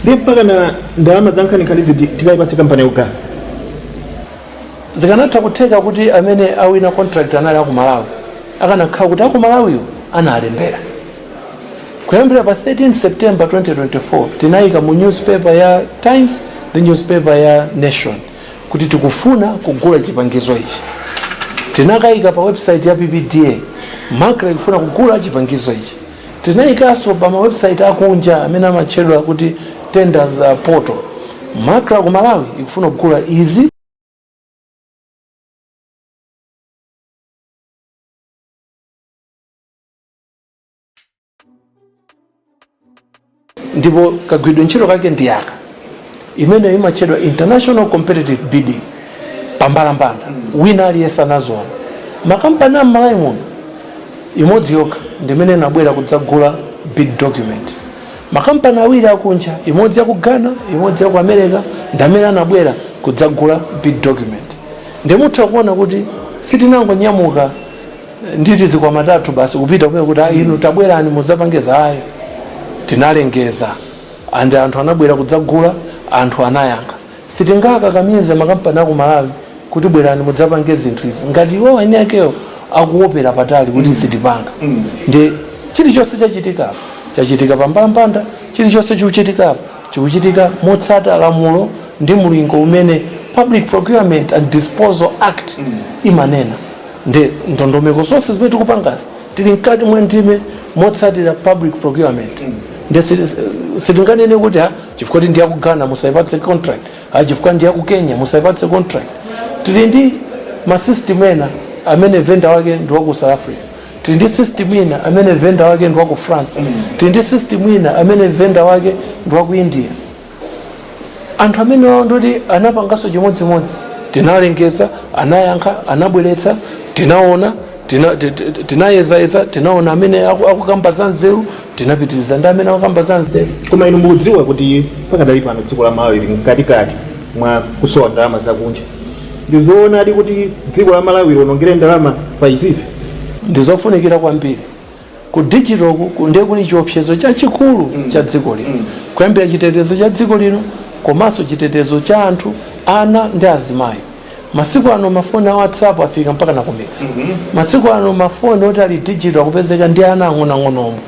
Ndi mpaka na ndalama za nkhaninkhani ziti tikayipatse kampani yaku Ghana? Zikanatha kutheka kuti amene awina contract anali aku Malawi, akanakhala kuti aku Malawiwo analembera. Kuyambira pa 13 September 2024 tinayika mu newspaper ya Times ndi newspaper ya Nation kuti tikufuna kugula chipangizo ichi. Tinakayika pa website ya PPDA, MACRA ikufuna kugula chipangizo ichi. Tinayikanso pa ma website akunja amene amatchedwa kuti tenders portal, MACRA ku Malawi ikufuna kugula izi. Ndipo kagwiridwe ntchito kake ndi aka imene imatchedwa international competitive bidding, pambalambanda, wina aliyense anaziona. Makampani am'Malawi muno, imodzi yokha ndimene inabwera kudzagula bid document. Makampani awiri akunja, imodzi yaku Ghana, imodzi yaku America, ndi amene anabwera kudzagula bid document. Ndimutha kuona kuti sitinangonyamuka nditi zikwama tathu basi kupita kumene kuti, "Ah, inu tabwerani mudzapangiza." Ayo tinalengeza and anthu anabwera kudzagula, anthu anayankha. Sitingakakamize makampani aku Malawi kuti bwerani mudzapange zinthu izi ngati iwo eni akewo akuopera patali kuti sitipanga. Ndi chilichonse chachitika chachitika pambalambanda, chilichonse chikuchitika chikuchitika motsata lamulo ndi mulingo umene Public Procurement and Disposal Act imanena. Ndi ndondomeko zonse zimene tikupangazi tili mkati mwa ndime motsatira public procurement. Ndi sitinganene kuti, ha, chifukwa kuti ndiyaku Ghana musayipatse contract, ha, chifukwa ndiyaku Kenya musayipatse contract. Tili ndi ma system ena amene vendor wake ndi waku South Africa, tili ndi system ina amene vendor wake ndi waku France, tili ndi system ina amene vendor wake ndi waku India. Anthu amene wawo ndoti anapanganso chimodzimodzi. Tinalengeza, anayankha, anabweretsa, tinaona, tinayezayeza, tinaona amene akukamba za nzeru, tinapitiriza ndi amene akukamba za nzeru. Koma inu mukudziwa kuti pakadali pano dziko la Malawi lili mkatikati mwa kusowa ndalama zakunja. Ndizoonadi kuti dziko la Malawi lionongere ndalama pa izizi? Ndizofunikira kwambiri. Ku digital ku ndiye kuli chiopsezo chachikulu cha dziko lino, kuyambira chitetezo cha dziko lino komanso chitetezo cha anthu, ana ndi azimayi. Masiku ano mafoni a WhatsApp afika mpaka na kumidzi. Masiku ano mafoni oti ali digital akupezeka ndi ana ang'onoang'ono omwe.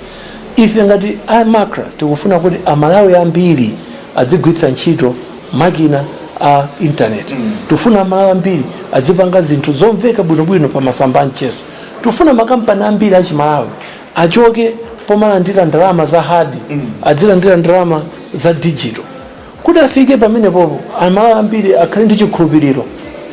Ife ngati a MACRA tikufuna kuti Amalawi ambiri adzigwiritsa ntchito makina a internet. Tifuna Amalawi ambiri adzipanga zinthu zomveka bwinobwino pa masamba a mchezo. Tifuna makampani ambiri achimalawi achoke pomalandira ndalama za hard, adzilandira ndalama za digital. Kuti afike pamenepopo, Amalawi ambiri akhale ndi chikhulupiriro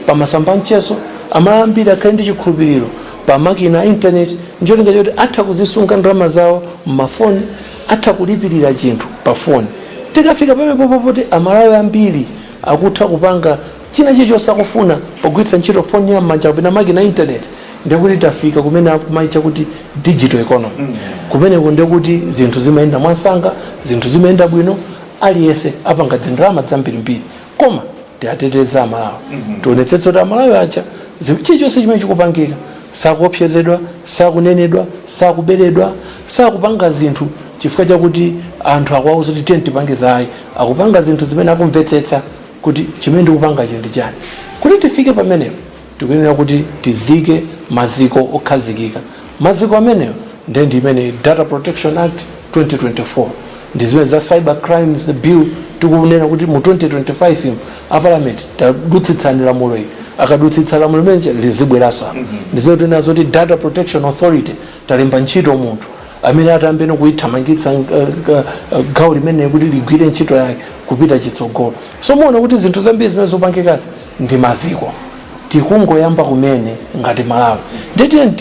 pa masamba a mchezo, Amalawi ambiri akhale ndi chikhulupiriro pa makina a internet, ncholinga choti atha kuzisunga ndalama zawo mmafoni, atha kulipirira chinthu pa foni. Tikafika pamenepopo poti Amalawi ambiri akutha kupanga china chilichonse akufuna pogwiritsa ntchito foni ya m'manja kapena makina a internet, ndikuti tafika kumene akumaitcha kuti digital economy. Kumeneko ndikuti zinthu zimayenda mwansanga, zinthu zimayenda bwino, aliyense apanga zindalama zambirimbiri. Koma tiateteza Amalawi, tionetsetse kuti Amalawi aja chilichonse chimene chikupangika sakuopsezedwa, sakunenedwa, sakuberedwa, sakupanga zinthu chifukwa chakuti anthu akuwauza kuti tiye tipange zayi. Akupanga zinthu zimene akumvetsetsa kuti chimene ndikupangachi ndi chani. Kuti tifike pamenepo, tikuyenera kuti tizike maziko okhazikika. Maziko amenewo ndiye ndi imene Data Protection Act 2024, ndi zimene za Cyber Crimes Bill tikunena kuti mu 2025 imo a Parliament tadutsitsani lamulo ili. Akadutsitsa lamulo limeneli, lizibweranso apa. Ndi zimene tinena zoti Data Protection Authority, talemba ntchito munthu amene atambeno kuyithamangitsa gawo limene kuti ligwire ntchito yake kupita chitsogolo. So muona kuti zinthu zambiri zimene zopangikazi ndi maziko, tikungoyamba kumene ngati Malawi. Nditiye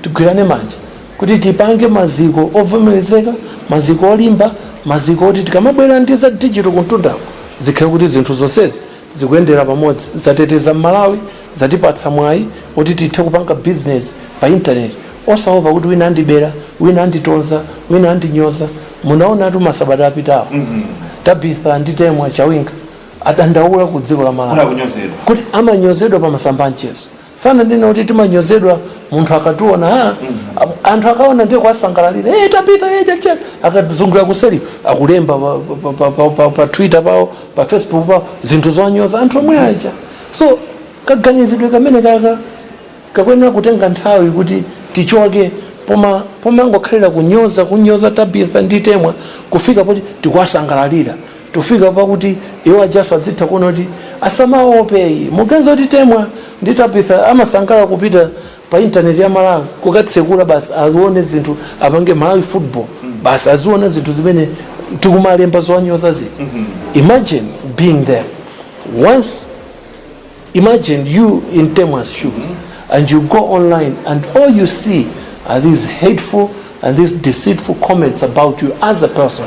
tigwirane manja kuti tipange maziko ovomerezeka, maziko olimba, maziko oti tikamabwera ndi za digital kuntundako zikhale kuti zinthu zonsezi zikuyendera pamodzi, zateteza Mmalawi, zatipatsa mwayi kuti tithe kupanga business pa internet osaopa kuti wina andibera, wina anditonza, wina andinyoza. Munaonatu masabata apitawo Tabitha ndi Temwa Chawinga adandaula ku dziko la Malawi kunyozedwa, kuti amanyozedwa pa masamba a mchezo. Sananene kuti timanyozedwa munthu akationa, ha, anthu akaona ndiye kwasangalalira, hey, Tabitha, hey, chachani, akazungulira kuseri akulemba pa Twitter pawo, pa Facebook pawo, zinthu zonyoza anthu omwe aja. So kaganizidwe kamene kaka kakuyenera kutenga nthawi kuti tichoke poma pomangokhalira kunyoza, kunyoza Tabitha ndi Temwa, kufika poti tikuwasangalalira, tufika pakuti iwo ajaso adzitha kuona kuti asamaopeyi. Muganiza kuti Temwa ndi Tabitha amasangalala kupita pa intaneti ya Malawi kukatsekula basi azione zinthu, apange Malawi football basi aziona zinthu zimene tikumalemba zowanyoza ziti? Imagine being there once. Imagine you in Temwa's shoes and you go online and all you see are these hateful and these deceitful comments about you as a person.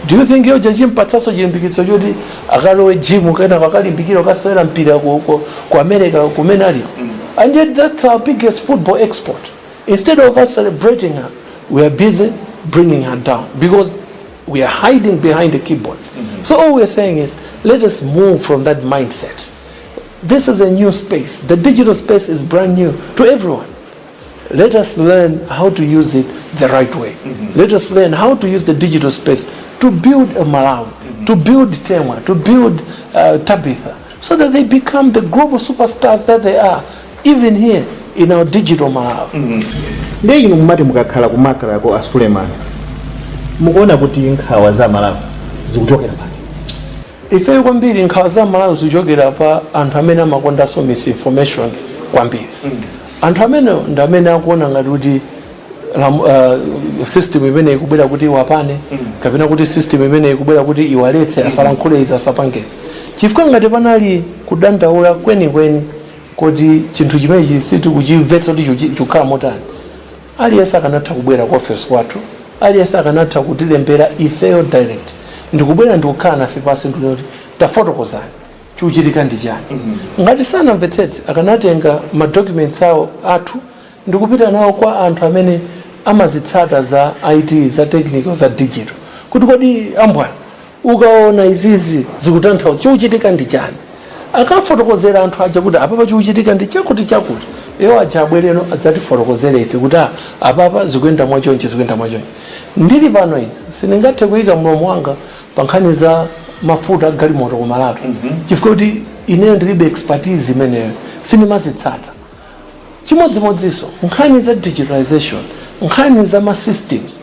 Do you think yoja chimpatsaso chilimbikitso choti akalowe gym, kena akalimbikira akasewera mpira ku America kumene aliko? And yet that's our biggest football export. Instead of us celebrating her, we are busy bringing her down because we are hiding behind the keyboard. So all we're saying is, let us move from that mindset. This is a new space. The digital space is brand new to everyone. Let us learn how to use it the right way. Let us learn how to use the digital space to build a Malawi, to build Temwa, to build Tabitha, so that they become the global superstars that they are, even here in our digital Malawi. Ndiye inu mumati mukakhala ku MACRA-ko, a Suleiman, mukuona kuti nkhawa za Malawi zikuchokera pati? Ifeyo kwambiri nkhawa za Malawi zikuchokera pa anthu amene amakondanso misinformation kwambiri. Anthu amenewo ndi amene akuona ngati kuti system imene ikubwera kuti iwapane, kapena kuti system imene ikubwera kuti iwaletse asalankhule izi, asapangezi. Chifukwa ngati panali kudandaula kwenikweni kuti chinthu chimenechi sitikuchimvetsa kuti chikukhala motani, aliyense akanatha kubwera ku office kwathu, aliyense akanatha kutilembera ifeyo direct, ndikubwera ndikukhala nafe pasi, ndikuti tafotokozani chikuchitika ndi chani. Ngati sanamvetsetse, akanatenga ma documents awo athu ndikupita nawo kwa anthu amene amazitsata za IT, za technical, za digital, kuti kodi ambwana, ukaona izizi zikutanthauza chikuchitika ndi chani? Akafotokozera anthu aja kuti apapa chikuchitika ndi chakuti chakuti. Iwo aja abwereno adzatifotokozere ife kuti, "Ah, apapa zikuyenda mwachonchi, zikuyenda mwachonchi." Ndili pano ine sindingathe kuyika mlomo wanga pa nkhani za mafuta agalimoto ku Malawi, chifukwa kuti ineyo ndilibe expertise imeneyo, sindimazitsata. Chimodzimodzinso nkhani za digitalization, nkhani za ma systems,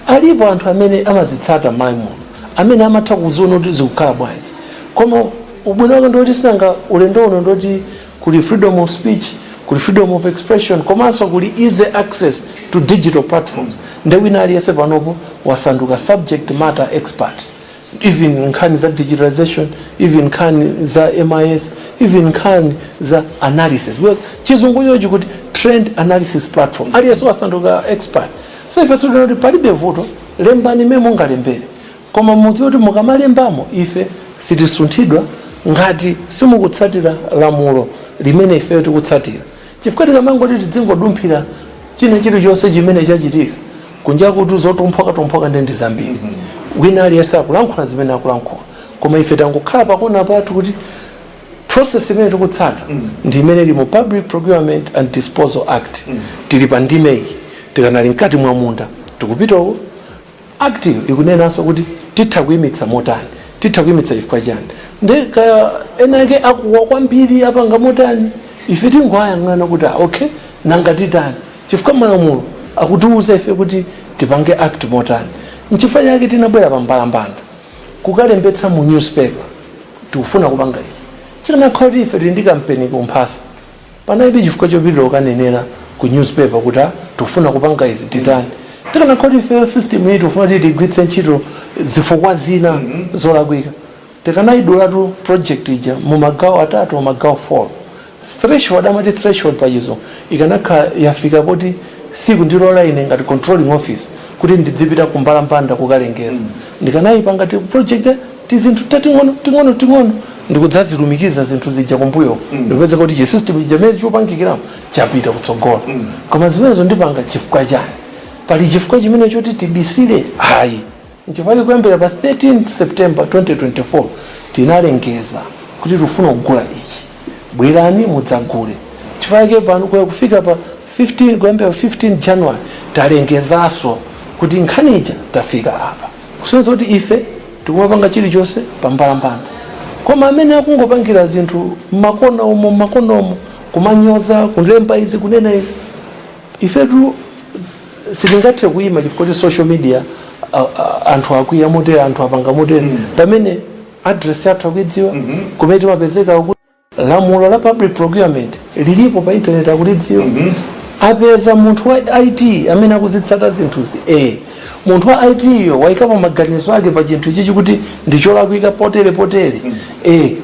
alipo anthu amene amazitsata m'Malawi muno amene amatha kuziona kuti zikukhala bwanji. Koma ubwino wake ndoti sinanga ulendo uno ndoti kuli freedom of speech, kuli freedom of expression, komanso kuli easy access to digital platforms. Nde wina aliyense panopo wasanduka subject matter expert, even nkhani za digitalization, even nkhani za MIS, even nkhani za analysis, because chizungu chikuti trend analysis platform. Aliyense wasanduka expert. So ife sitinoti palibe vuto, lembani mmene mungalembere, koma mudziwe kuti mukamalembamo ife sitisunthidwa ngati simukutsatira lamulo limene ifeyo tikutsatira. Chifukwa tikamangoti tidzingodumphira china chilichonse chimene chachitika kunja, kuti zotumphuka-tumphuka ndi zambiri, wina aliyense akulankhula zimene akulankhula, koma ife tangokhala pakona pathu kuti process imene tikutsata ndi imene ili mu Public Procurement and Disposal Act. Tili pa ndime iyi, tikanali mkati mwa munda tikupita uko. Act ikunenanso kuti titha kuyimitsa motani, titha kuyimitsa chifukwa chani. Ndi kaya ena ake akuwa kwambiri apanga motani, ife tingoayang'ana kuti, ah, okay, nanga titani? Chifukwa malamulo akutiuza ife kuti tipange act motani. Nchifukwa chake tinabwera pa mbalambanda kukalembetsa mu newspaper tikufuna kupanga ichi. Chikanakhala kuti ife tili ndi kampeni kumphasa, panalibe chifukwa chopitirira kukanenera ku newspaper kuti, "Ah, tikufuna kupanga izi, titani?" Tikanakhala kuti ife system iyi tikufuna kuti tigwiritse ntchito zifukwa zina zolakwika, tikanayidulatu project ija mu magawo atatu, mu magawo 4. Threshold, amati threshold pachizungu, ikanakhala yafika poti siku ndilola ine ngati controlling office kuti ndidzipita kumbalambanda kukalengeza, ndikanayipanga ti project tizinthu tating'ono ting'ono ting'ono, ndikudzazilumikiza zinthu zija kumbuyo, ndikupeza kuti chi system chija chimene chopangikiramo chapita kutsogolo. Koma zimenezo ndipanga chifukwa chani? Pali chifukwa chimene choti tibisire? Ayi. Nchifukwa kuyambira pa 13 September 2024 tinalengeza kuti tikufuna kugula ichi, bwerani mudzagule. Chifukwa chake pano kufika pa 15, kuyambira pa 15 January, talengezanso kuti nkhani ija tafika apa, kusonyeza kuti ife tikumapanga chilichonse pambalambanda. Koma amene akungopangira zinthu mmakona umo, mmakona umo, kumanyoza, kulemba izi, kunena izi, ifetu sitingathe kuyima chifukwa kuti social media anthu akwiya motere, anthu apanga motere, pamene address yathu akuidziwa, kumene timapezeka, kuti lamulo la public procurement lilipo pa internet akulidziwa. Apeza munthu wa IT amene akuzitsata zinthuzi, munthu wa IT iyo wayikapo maganizo ake pa chinthu ichichi kuti ndicholakwika potere potere,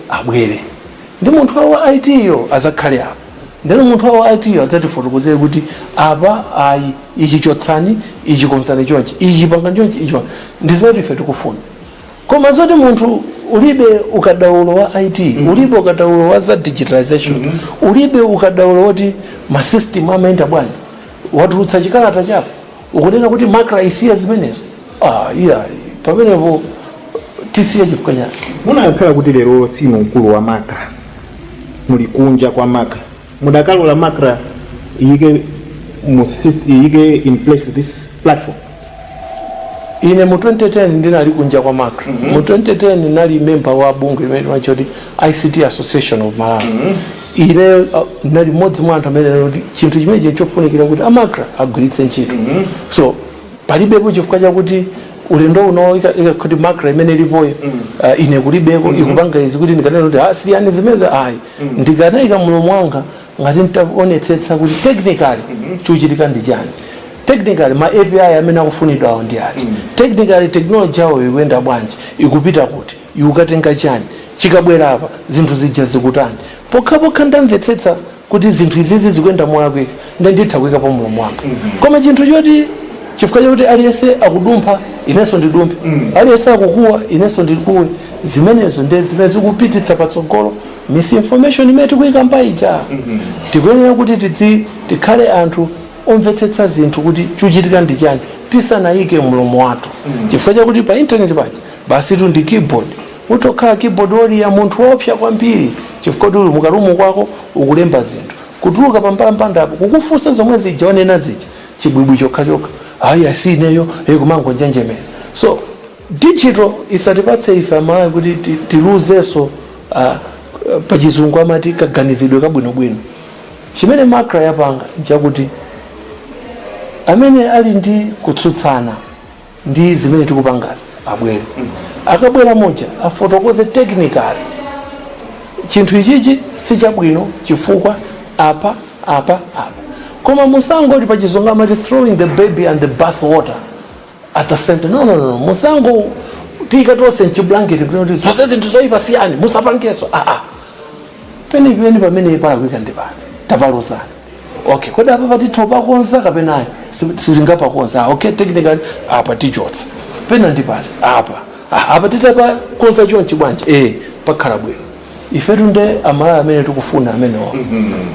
abwere ndi munthu wa IT iyo azakhale apa. Ndeno munthu wa IT iyo adzatifotokozere kuti apa ayi, ichi chotsani, ichi konzani chonchi, ichi panga chonchi, ichi panga. Ndi zimene ife tikufuna. Koma zoti munthu ulibe ukadaulo wa IT, ulibe ukadaulo wa za digitalization, ulibe ukadaulo woti ma system amayenda bwanji, watulutsa chikalata chako ukunena kuti MACRA isiye zimenezo, ah, iya, pamenepo tisiye chifukwa chake? Munakhala kuti lero sinu mkulu wa MACRA, muli kunja kwa MACRA, mudakalola MACRA iyike in place this platform? Ine mu 2010 ndinali kunja kwa MACRA. Mu 2010 ndinali member wa bungwe limene timachoti ICT Association of Malawi. Ine ndinali mmodzi mwa anthu amene kuti chinthu chimenechi chofunikira kuti a MACRA agwiritse ntchito. So palibepo chifukwa chakuti ulendo uno kuti MACRA imene ilipoyo, ine kulibeko, ikupanga izi, kuti ndikanena kuti, "Ah, siyani zimenezo," ayi. Ndikanayika mulomo wanga ngati nditaonetsetsa kuti technically chikuchitika ndi chani, technically ma API amene akufunidwa awo ndi ati, technically technology yawo ikuyenda bwanji, ikupita kuti, ikukatenga chani, chikabwera apa zinthu zija zikutani. Pokhapokha ndamvetsetsa kuti zinthu izizi zikuyenda molakwika, nde nditha kuyikapo mulomo wanga. Koma chinthu choti chifukwa chakuti aliyense akudumpha, inenso ndidumphe, aliyense akukuwa, inenso ndikuwe, zimenezo ndi zimene zikupititsa patsogolo misinformation imene tikuyikamba ija. Tikuyenera kuti tikhale anthu omvetsetsa zinthu kuti chikuchitika ndi chani tisanayike mlomo wathu, chifukwa chakuti pa intaneti paja basi tu ndi keyboard. Utokhala keyboard warrior, munthu woopsa kwambiri, chifukwa kuti uli muka room kwako ukulemba zinthu, kutuluka pambalambanda kukufunsa zomwe zija onena zija, chibwibwi chokhachokha, "Ayi, asineyo," kumangonjenjemera. So digital isatipatse ife Amalawi kuti tiluzenso pachizungu amati kaganizidwe kabwinobwino. Chimene MACRA yapanga nchakuti amene ali ndi kutsutsana ndi zimene tikupangazi abwere. Akabwera moja afotokoze technically, chinthu ichichi sichabwino chifukwa apa, apa, apa. Koma musangoti, pachizungu amati throwing the baby and the bath water at the center. No, no, no, musango tiyika tonse mchiblanketi kuti zonse zinthu zoyipa siyani, musapangenso. Aa, penipeni pamene palakwika ndi pano tapalozana. Okay, kodi apa patitha pakonza kapenayo sitingapakonza? Ah, okay, technically apa tichotsa, pena ndi pati apa? Ah, apa titapakonza chonchi bwanji? Pakhala bwino. Ifetu nde Amalawi amene tikufuna amenewo,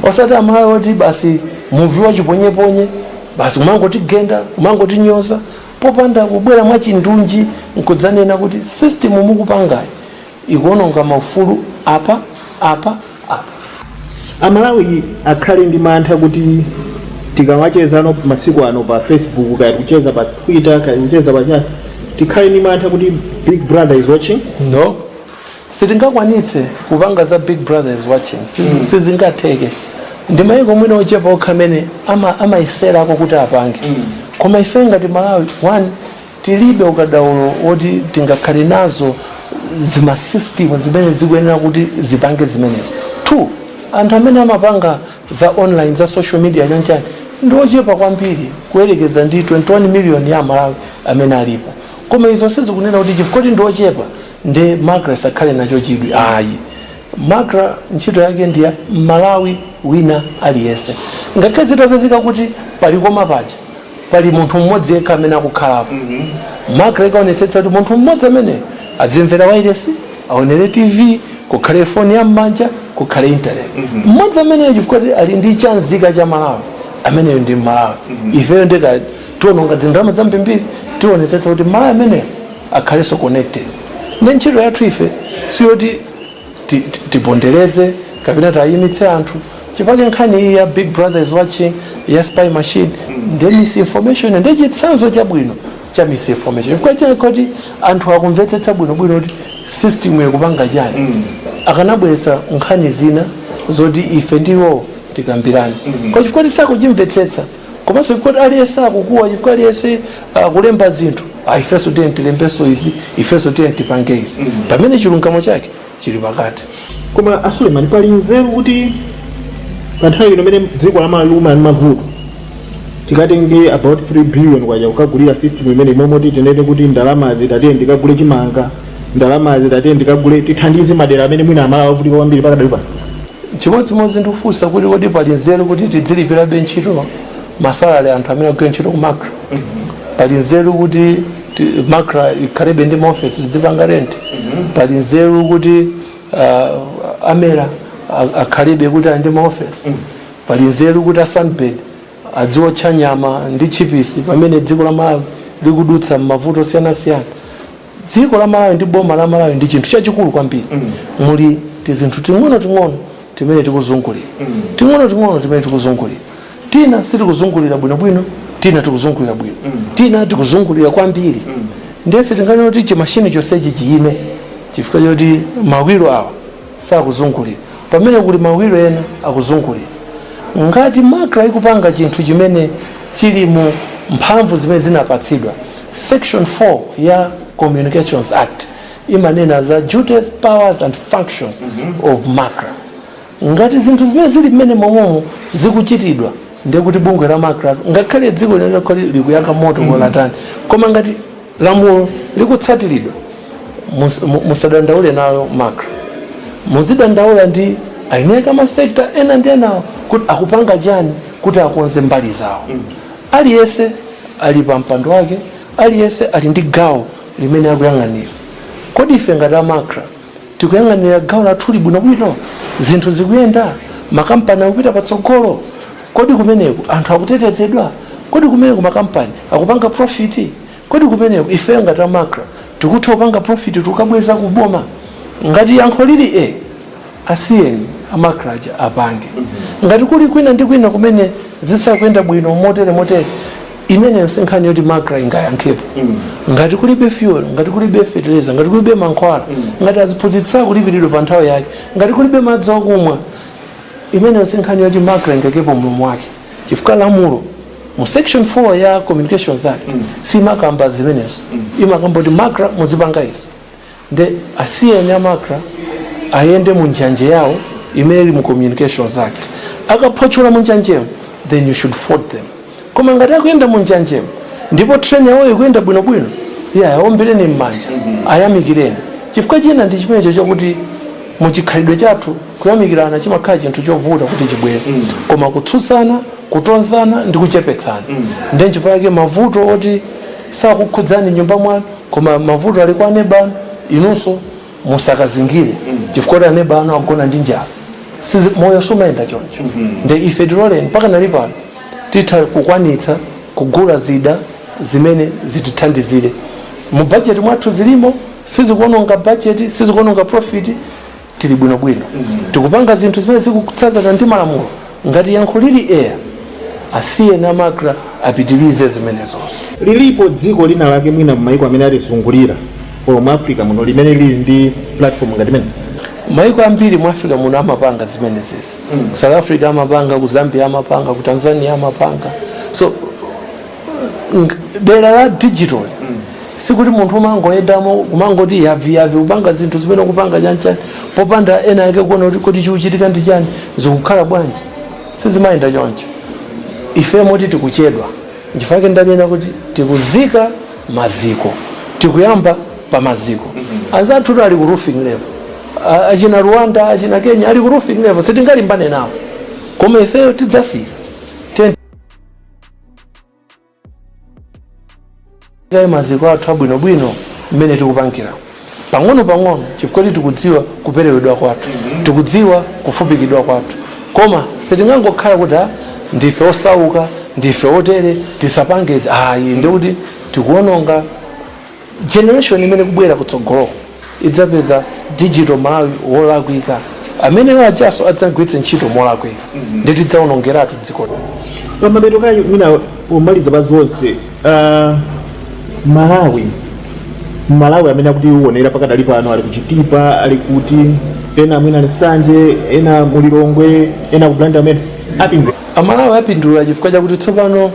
osati Amalawi oti basi muvi wachiponyeponye, basi kumangotigenda, kumangotinyoza popanda kubwera mwachindunji nkudzanena kuti system mukupangayi ikuononga maufulu apa, apa, apa. Amalawi akhale ndi mantha kuti tikamachezano masiku ano pa Facebook, kaya kucheza pa Twitter, kaya kucheza pa chani, tikhale ndi mantha kuti Big Brother is watching? No, sitingakwanitse kupanga za Big Brother is watching. Sizingatheke. Ndi mayiko mwina ochepa okha amene amayeserako kuti apange. Koma ife ngati Malawi, one, tilibe ukadaulo woti tingakhale nazo zima system zimene zikuyenera kuti zipange zimenezo. Two, anthu amene amapanga za online, za social media, chanchani, ndi ochepa kwambiri kuyerekeza ndi 21 million ya Malawi amene alipo. Koma izo sizikunena kuti chifukwa kuti ndi ochepa ndi MACRA isakhale nacho chidwi, ayi. MACRA ntchito yake ndi ya Malawi wina aliyense. Ngakhale zitapezeka kuti pali koma paja pali munthu mmodzi yekha amene akukhalapo, MACRA ikaonetsetsa kuti munthu mmodzi amene azimvera wireless, aonere TV, kukhale foni ya m'manja, kukhale internet, mmodzi ameneyo chifukwa kuti ali ndi chanzika cha Malawi, ameneyo ndi Malawi. Ifeyo ndika tiononga dzindalama zambirimbiri, tionetsetsa kuti Malawi ameneyo akhalenso connected. Ndi ntchito yathu ife, siyoti tipondereze kapena tayimitse anthu. Chifukwa nkhani iyi ya Big Brother is watching, ya spy machine, ndi misinformation, ndi chitsanzo chabwino cha misinformation, chifukwa chakoti anthu akumvetsetsa bwinobwino kuti system ikupanga chani. Akanabweretsa nkhani zina zoti ife ndiwo tikambirane, kwa chifukwa tisakuchimvetsetsa, komanso chifukwa aliyense akukuwa, chifukwa aliyense akulemba zinthu, ah, ifenso tiye tilembenso izi, ifenso tiye tipange izi, pamene chilungamo chake chili pakati. Koma a Suleiman, pali nzeru kuti pa nthawi ino imene dziko la Malawi likumana ndi mavuto, tikatenge about 3 billion kwacha kukagulira system imene imomoti tinene kuti ndalamazi tatiye ndikagule chimanga, ndalamazi tatiye ndikagule, tithandize madera amene mwina Amalawi avutika kwambiri pakadali pano? Chimodzimodzi ndikufunsa kuti kodi pali nzeru kuti tidzilipirabe ntchito ma salary anthu amene agwira ntchito ku MACRA? Pali nzeru kuti MACRA ikhalebe ndi maofesi tidzipanga rent? Pali nzeru kuti a MERA akhalebe kuti ali ndi maofesi? Pali nzeru kuti a Sunbird adziotcha nyama ndi chipisi pamene dziko la Malawi likudutsa m'mavuto osiyanasiyana? Dziko la Malawi ndi boma la Malawi ndi chinthu chachikulu kwambiri. Muli tizinthu ting'ono-ting'ono timene tikuzungulira, ting'ono-ting'ono timene tikuzungulira. Tina sitikuzungulira bwinobwino, tina tikuzungulira bwino, tina tikuzungulira kwambiri. Ndiye sitinganene kuti chimashini chonsechi chiyime chifukwa choti mawiro awa sakuzungulira, pamene kuli mawiro ena akuzungulira. Ngati MACRA ikupanga chinthu chimene chili mu mphamvu zimene zinapatsidwa, section 4 ya Communications Act imanena za duties, powers and functions of MACRA. Ngati zinthu zimene zili mmene momwemo zikuchitidwa, ndiye kuti bungwe la MACRA, ngakhale dziko lino likuyaka moto kolatani, koma ngati lamulo likutsatiridwa, musadandaule nayo MACRA. Muzidandaula ndi aineka ma sector ena ndi enawo kuti akupanga chani kuti akonze mbali zawo. Aliyense ali pa mpando wake, aliyense ali ndi gawo limene akuyang'anira. Kodi ife ngati a MACRA tikuyang'anira gawo lathuli bwinobwino? Zinthu zikuyenda? Makampani akupita patsogolo? Kodi kumeneku anthu akutetezedwa? Kodi kumeneku makampani akupanga profit? Kodi kumeneku ifeyo ngati a MACRA tikutha kupanga profit tikabweza kuboma? Ngati yankho lili e, asiyeni a MACRA aja apange. Ngati kuli kwina ndi kwina kumene zisakuyenda bwino motere motere, imeneyo si nkhani yoti MACRA ingayankhepo. Ngati kulibe fuel, ngati kulibe fertilizer, ngati kulibe mankhwala, ngati aziphunzitsa kulipiridwa pa nthawi yake, ngati kulibe madzi okumwa, imeneyo si nkhani yoti MACRA ingaikepo mlomo wake, chifukwa lamulo mu section 4 ya Communications Act simakamba zimenezo. Imakamba kuti MACRA muzipanga izi. Nde asiyeni a MACRA ayende mu njanje yawo imene ili mu Communications Act. Akaphotchola mu njanjemo, then you should fault them. Koma ngati akuyenda mu njanjemo ndipo train yawo ikuyenda bwinobwino, yeah, awombeleni m'manja, ayamikireni. Chifukwa china ndi chimenecho chakuti muchikhalidwe chathu kuyamikirana chimakhala chinthu chovuta kuti chibwere, koma kutsutsana, kutonzana ndi kuchepetsana. Ndiye nchifukwa chake mavuto oti sakukhudzani nyumba mwanu, koma mavuto ali kwa aneba anu, inunso musakazingire chifukwa kuti aneba anu agona ndi njala. Moyo sumayenda choncho. Nde ife tiloleni, mpaka nali pano titha kukwanitsa kugula zida zimene zitithandizire mu bajeti mwathu, zilimo, sizikuononga bajeti, sizikuononga profit, tili bwinobwino, tikupanga zinthu zimene zikutsazana ndi malamulo. Ngati yankho lili eya, asiyeni a MACRA apitirize zimenezonso. Lilipo dziko lina lake mwina m'mayiko amene atizungulira olo mu Africa muno limene lili ndi platform ngati imene? Maiko ambiri mu Africa muno amapanga zimenezezi. Ku South Africa amapanga, ku Zambia amapanga, ku Tanzania amapanga. So dera la digital sikuti munthu umangoyendamo kumangoti yavi yavi, kupanga zinthu zimene kupanga chanchani popanda ena ake kuona kuti kodi chikuchitika ndi chani, zikukhala bwanji. Sizimayenda choncho. Ife moti tikuchedwa, nchifukwa ndanena kuti tikuzika maziko, tikuyamba pa maziko. Anzathu ali ku roofing level. Achina Rwanda, achina Kenya ali ku roofing level, sitingalimbane nawo, koma ifeyo tidzafika. Tiye maziko athu abwinobwino mmene tikupangira pang'ono pang'ono, chifukwa kuti tikudziwa kuperewedwa kwathu, tikudziwa kufupikidwa kwathu, koma sitingangokhala kuti, "Ah, ndife osauka, ndife otere, tisapange izi." Ayi, ndikuti tikuononga generation imene kubwera kutsogoloko idzapeza digital Malawi wolakwika, ameneyo ajaso adzagwiritse ntchito molakwika, ndi tidzaonongeratu dziko. Pamapeto kayo, mwina pomaliza pa zonse, Malawi amene akutiwonera pakadali pano ali kuchitipa, ali kuti ena mwina ali Nsanje, ena mulilongwe, ena ku Blantyre, amene apindula? Amalawi apindula chifukwa chakuti tsopano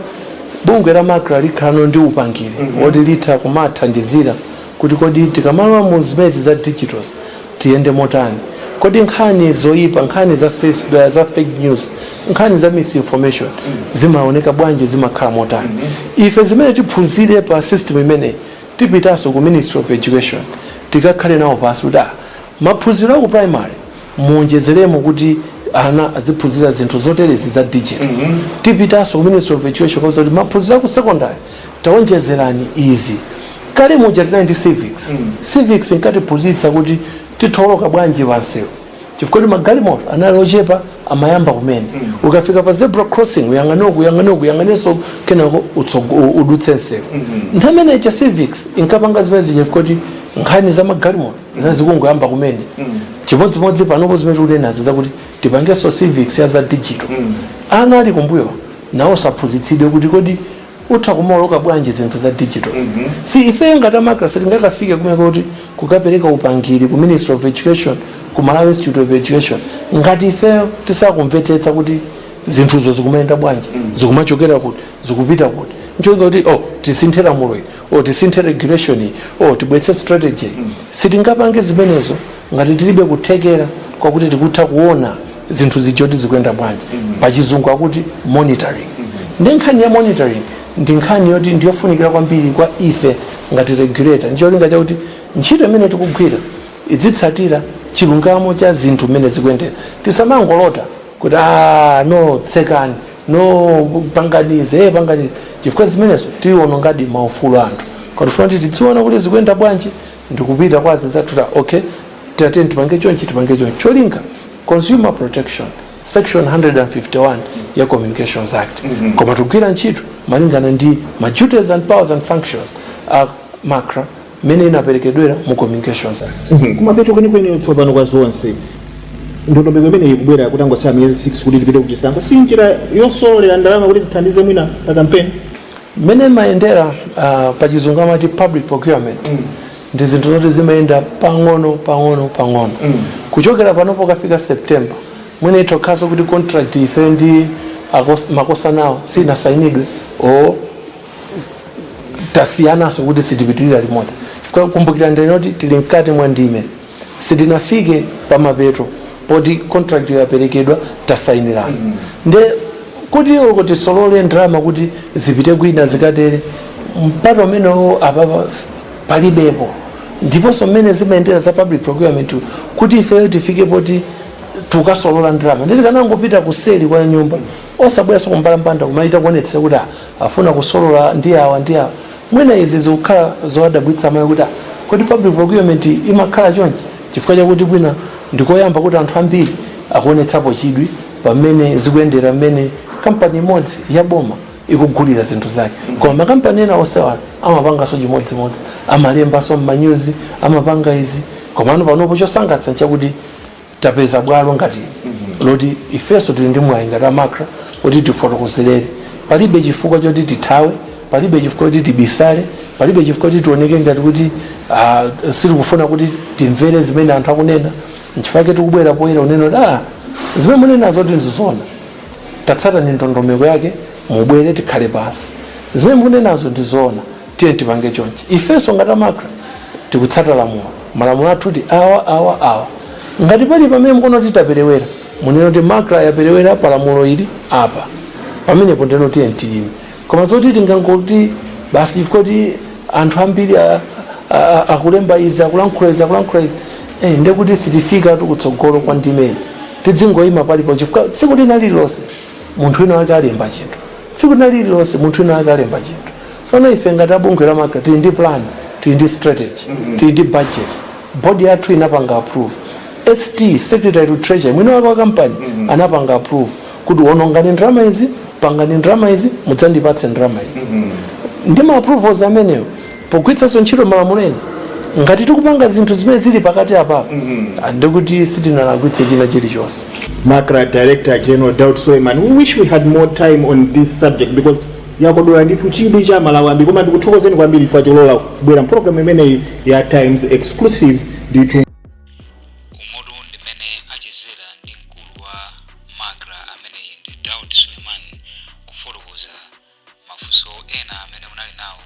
bungwe la MACRA likhalano ndi upangiri woti litha kumathandizira kuti kodi tikamalowa mu zimenezi za digitals tiyende motani? Kodi nkhani zoyipa, nkhani za Facebook, za fake news, nkhani za misinformation zimaoneka bwanji, zimakhala motani? Ife zimene tiphunzire pa system imeneyi, tipitanso ku Ministry of Education, tikakhale nawo pansi kuti maphunziro aku primary muonjezeremo kuti ana aziphunzira zinthu zoterezi za digital. Tipitanso ku Ministry of Education kauza kuti maphunziro aku secondary taonjezerani izi. Kale muja tinali ndi civics. Civics inkatiphunzitsa kuti titholoka bwanji pansewu, chifukwa kuti magalimoto anali ochepa, amayamba kumene. Ukafika pa zebra crossing, uyang'ane uku, uyang'ane uku, uyang'anenso, kenako udutse msewu. Nthawi imeneyi cha civics inkapanga zimene zija chifukwa kuti nkhani za magalimoto zinali zikungoyamba kumene. Chimodzimodzi panopo zimene tikunenazi zakuti tipangenso civics ya za digital. Ana ali kumbuyo nawo saphunzitsidwe kuti kodi utha kumoloka bwanji zinthu za digital. Si ife ngati a MACRA sitingakafike kumene kuti kukapereka upangiri ku Ministry of Education, ku Malawi Institute of Education, ngati ifeyo tisakumvetsetsa kuti zinthuzo zikumayenda bwanji, zikumachokera kuti, zikupita kuti, ncholinga kuti, oh, tisinthe lamulo ili, oh, tisinthe regulation iyi, oh, tibwetse strategy iyi. Sitingapange zimenezo ngati tilibe kuthekera kwakuti tikutha kuona zinthu zijoti zikuyenda bwanji. Pachizungu akuti monitoring. Ndi nkhani ya monitoring ndi nkhani yoti ndiyofunikira kwambiri kwa ife ngati regulator, ncholinga chakuti ntchito imene tikugwira idzitsatira chilungamo cha zinthu mmene zikuyendera. Tisamangolota kuti, "Ah, no, tsekani, no, panganize, panganize," chifukwa zimenezo tiwonongadi maufulu anthu. Kwatifuna kuti tidziona kuti zikuyenda bwanji, ndikupita kwa azinzathu ta, "Okay, tateni tipange chonchi, tipange chonchi," cholinga consumer protection, section 151 ya Communications Act. Koma tikugwira ntchito malingana ndi ma duties and powers and functions a MACRA mmene inaperekedwera mu Communications Act. Kumapeto kwenikweni tsopano kwa zonse, ndondomeko imene ikubwera kuti angosaya miyezi 6 kuti tipite kuchisankho, si njira yosololera ndalama kuti zithandize mwina pa kampeni? Mmene mayendera, pachizungu amati public procurement, ndi zinthu zoti zimayenda pang'ono pang'ono pang'ono. Kuchokera panopo kafika September, mwina itokhaso kuti contract ife ndi makosa nawo sinasayinidwe o tasiyanaso kuti sitipitirira limodzi, chifukwa kumbukira ndinoti tili mkati mwa ndime, sitinafike pamapeto poti contract yaperekedwa, tasayinirana. Nde kuti uko tisolole ndalama kuti zipite kwina zikatere, mpata umenewo apapa palibepo. Ndiponso mmene zimayendera za public procurement, kuti ifeyo tifike poti tukasolola ndalama, nditi kanangopita kuseli kwa nyumba, osabweranso kumbalambanda kumaita kuonetsera kuti, ah, afuna kusolola ndi awa ndi awa. Mwina izi zikukhala zowadabwitsa amayi kuti, ah, kodi public procurement imakhala chonchi? Chifukwa chakuti bwina ndikoyamba kuti anthu ambiri akuonetsapo chidwi pamene zikuyendera, mmene kampani imodzi ya boma ikugulira zinthu zake. Koma makampani ena onsewa amapanganso chimodzimodzi, amalembanso m'manyuzi, amapanga izi. Komano panopo chosangalatsa nchakuti tapeza bwalo ngati loti ifenso tili ndi mwayi ngati a MACRA kuti tifotokozerere. Palibe chifukwa choti tithawe, palibe chifukwa choti tibisale, palibe chifukwa choti tioneke ngati kuti sitikufuna kuti timvere zimene anthu akunena. Nchifukwa tikubwera poyera unena kuti, ah, zimene munenazo kuti ndizoona, tatsatani ndondomeko yake, mubwere tikhale pansi. Zimene mukunenazo ndizoona, tiye tipange chonchi. Ifenso ngati a MACRA tikutsata lamulo, malamulo athu ti awa, awa, awa. Ngati pali pamene mukuona kuti taperewera, munene kuti MACRA yaperewera pa lamulo ili apa, pamenepo ndeno tiye tiyime. Koma zoti tingangoti basi chifukwa kuti anthu ambiri akulemba izi, akulankhula izi, akulankhula izi, ndekuti sitifika kutsogolo kwa ndimeyi. Tidzingoyima palipo, chifukwa tsiku lina lililonse munthu wina wake alemba chinthu, tsiku lina lililonse munthu wina wake alemba chinthu. Tsono ife ngati abungwe la MACRA tili ndi plan, tili ndi strategy, tili ndi budget, board yathu inapanga approve, ST, Secretary to Treasury, mwini wake wa kampani anapanga approve kuti wonongani ndalama izi, pangani ndalama izi, mudzandipatse ndalama izi. Ndi ma approvals amenewo, pogwiritsanso ntchito malamulo ena, ngati tikupanga zinthu zimene zili pakati apapo, ndikuti sitinalakwitse china chilichonse. MACRA Director General Daud Suleiman, we wish we had more time on this subject because yakodola ndithu chidwi cha Malawi ambiri, koma ndikuthokozeni kwambiri chifukwa cholola kubwera mpulogalamu imeneyi ya Times Exclusive ndithu. Umotu ndimene achezera ndi mkulu wa MACRA ameneyi ndi Daud Suleiman, kufotokoza mafunso ena amene munali nawo.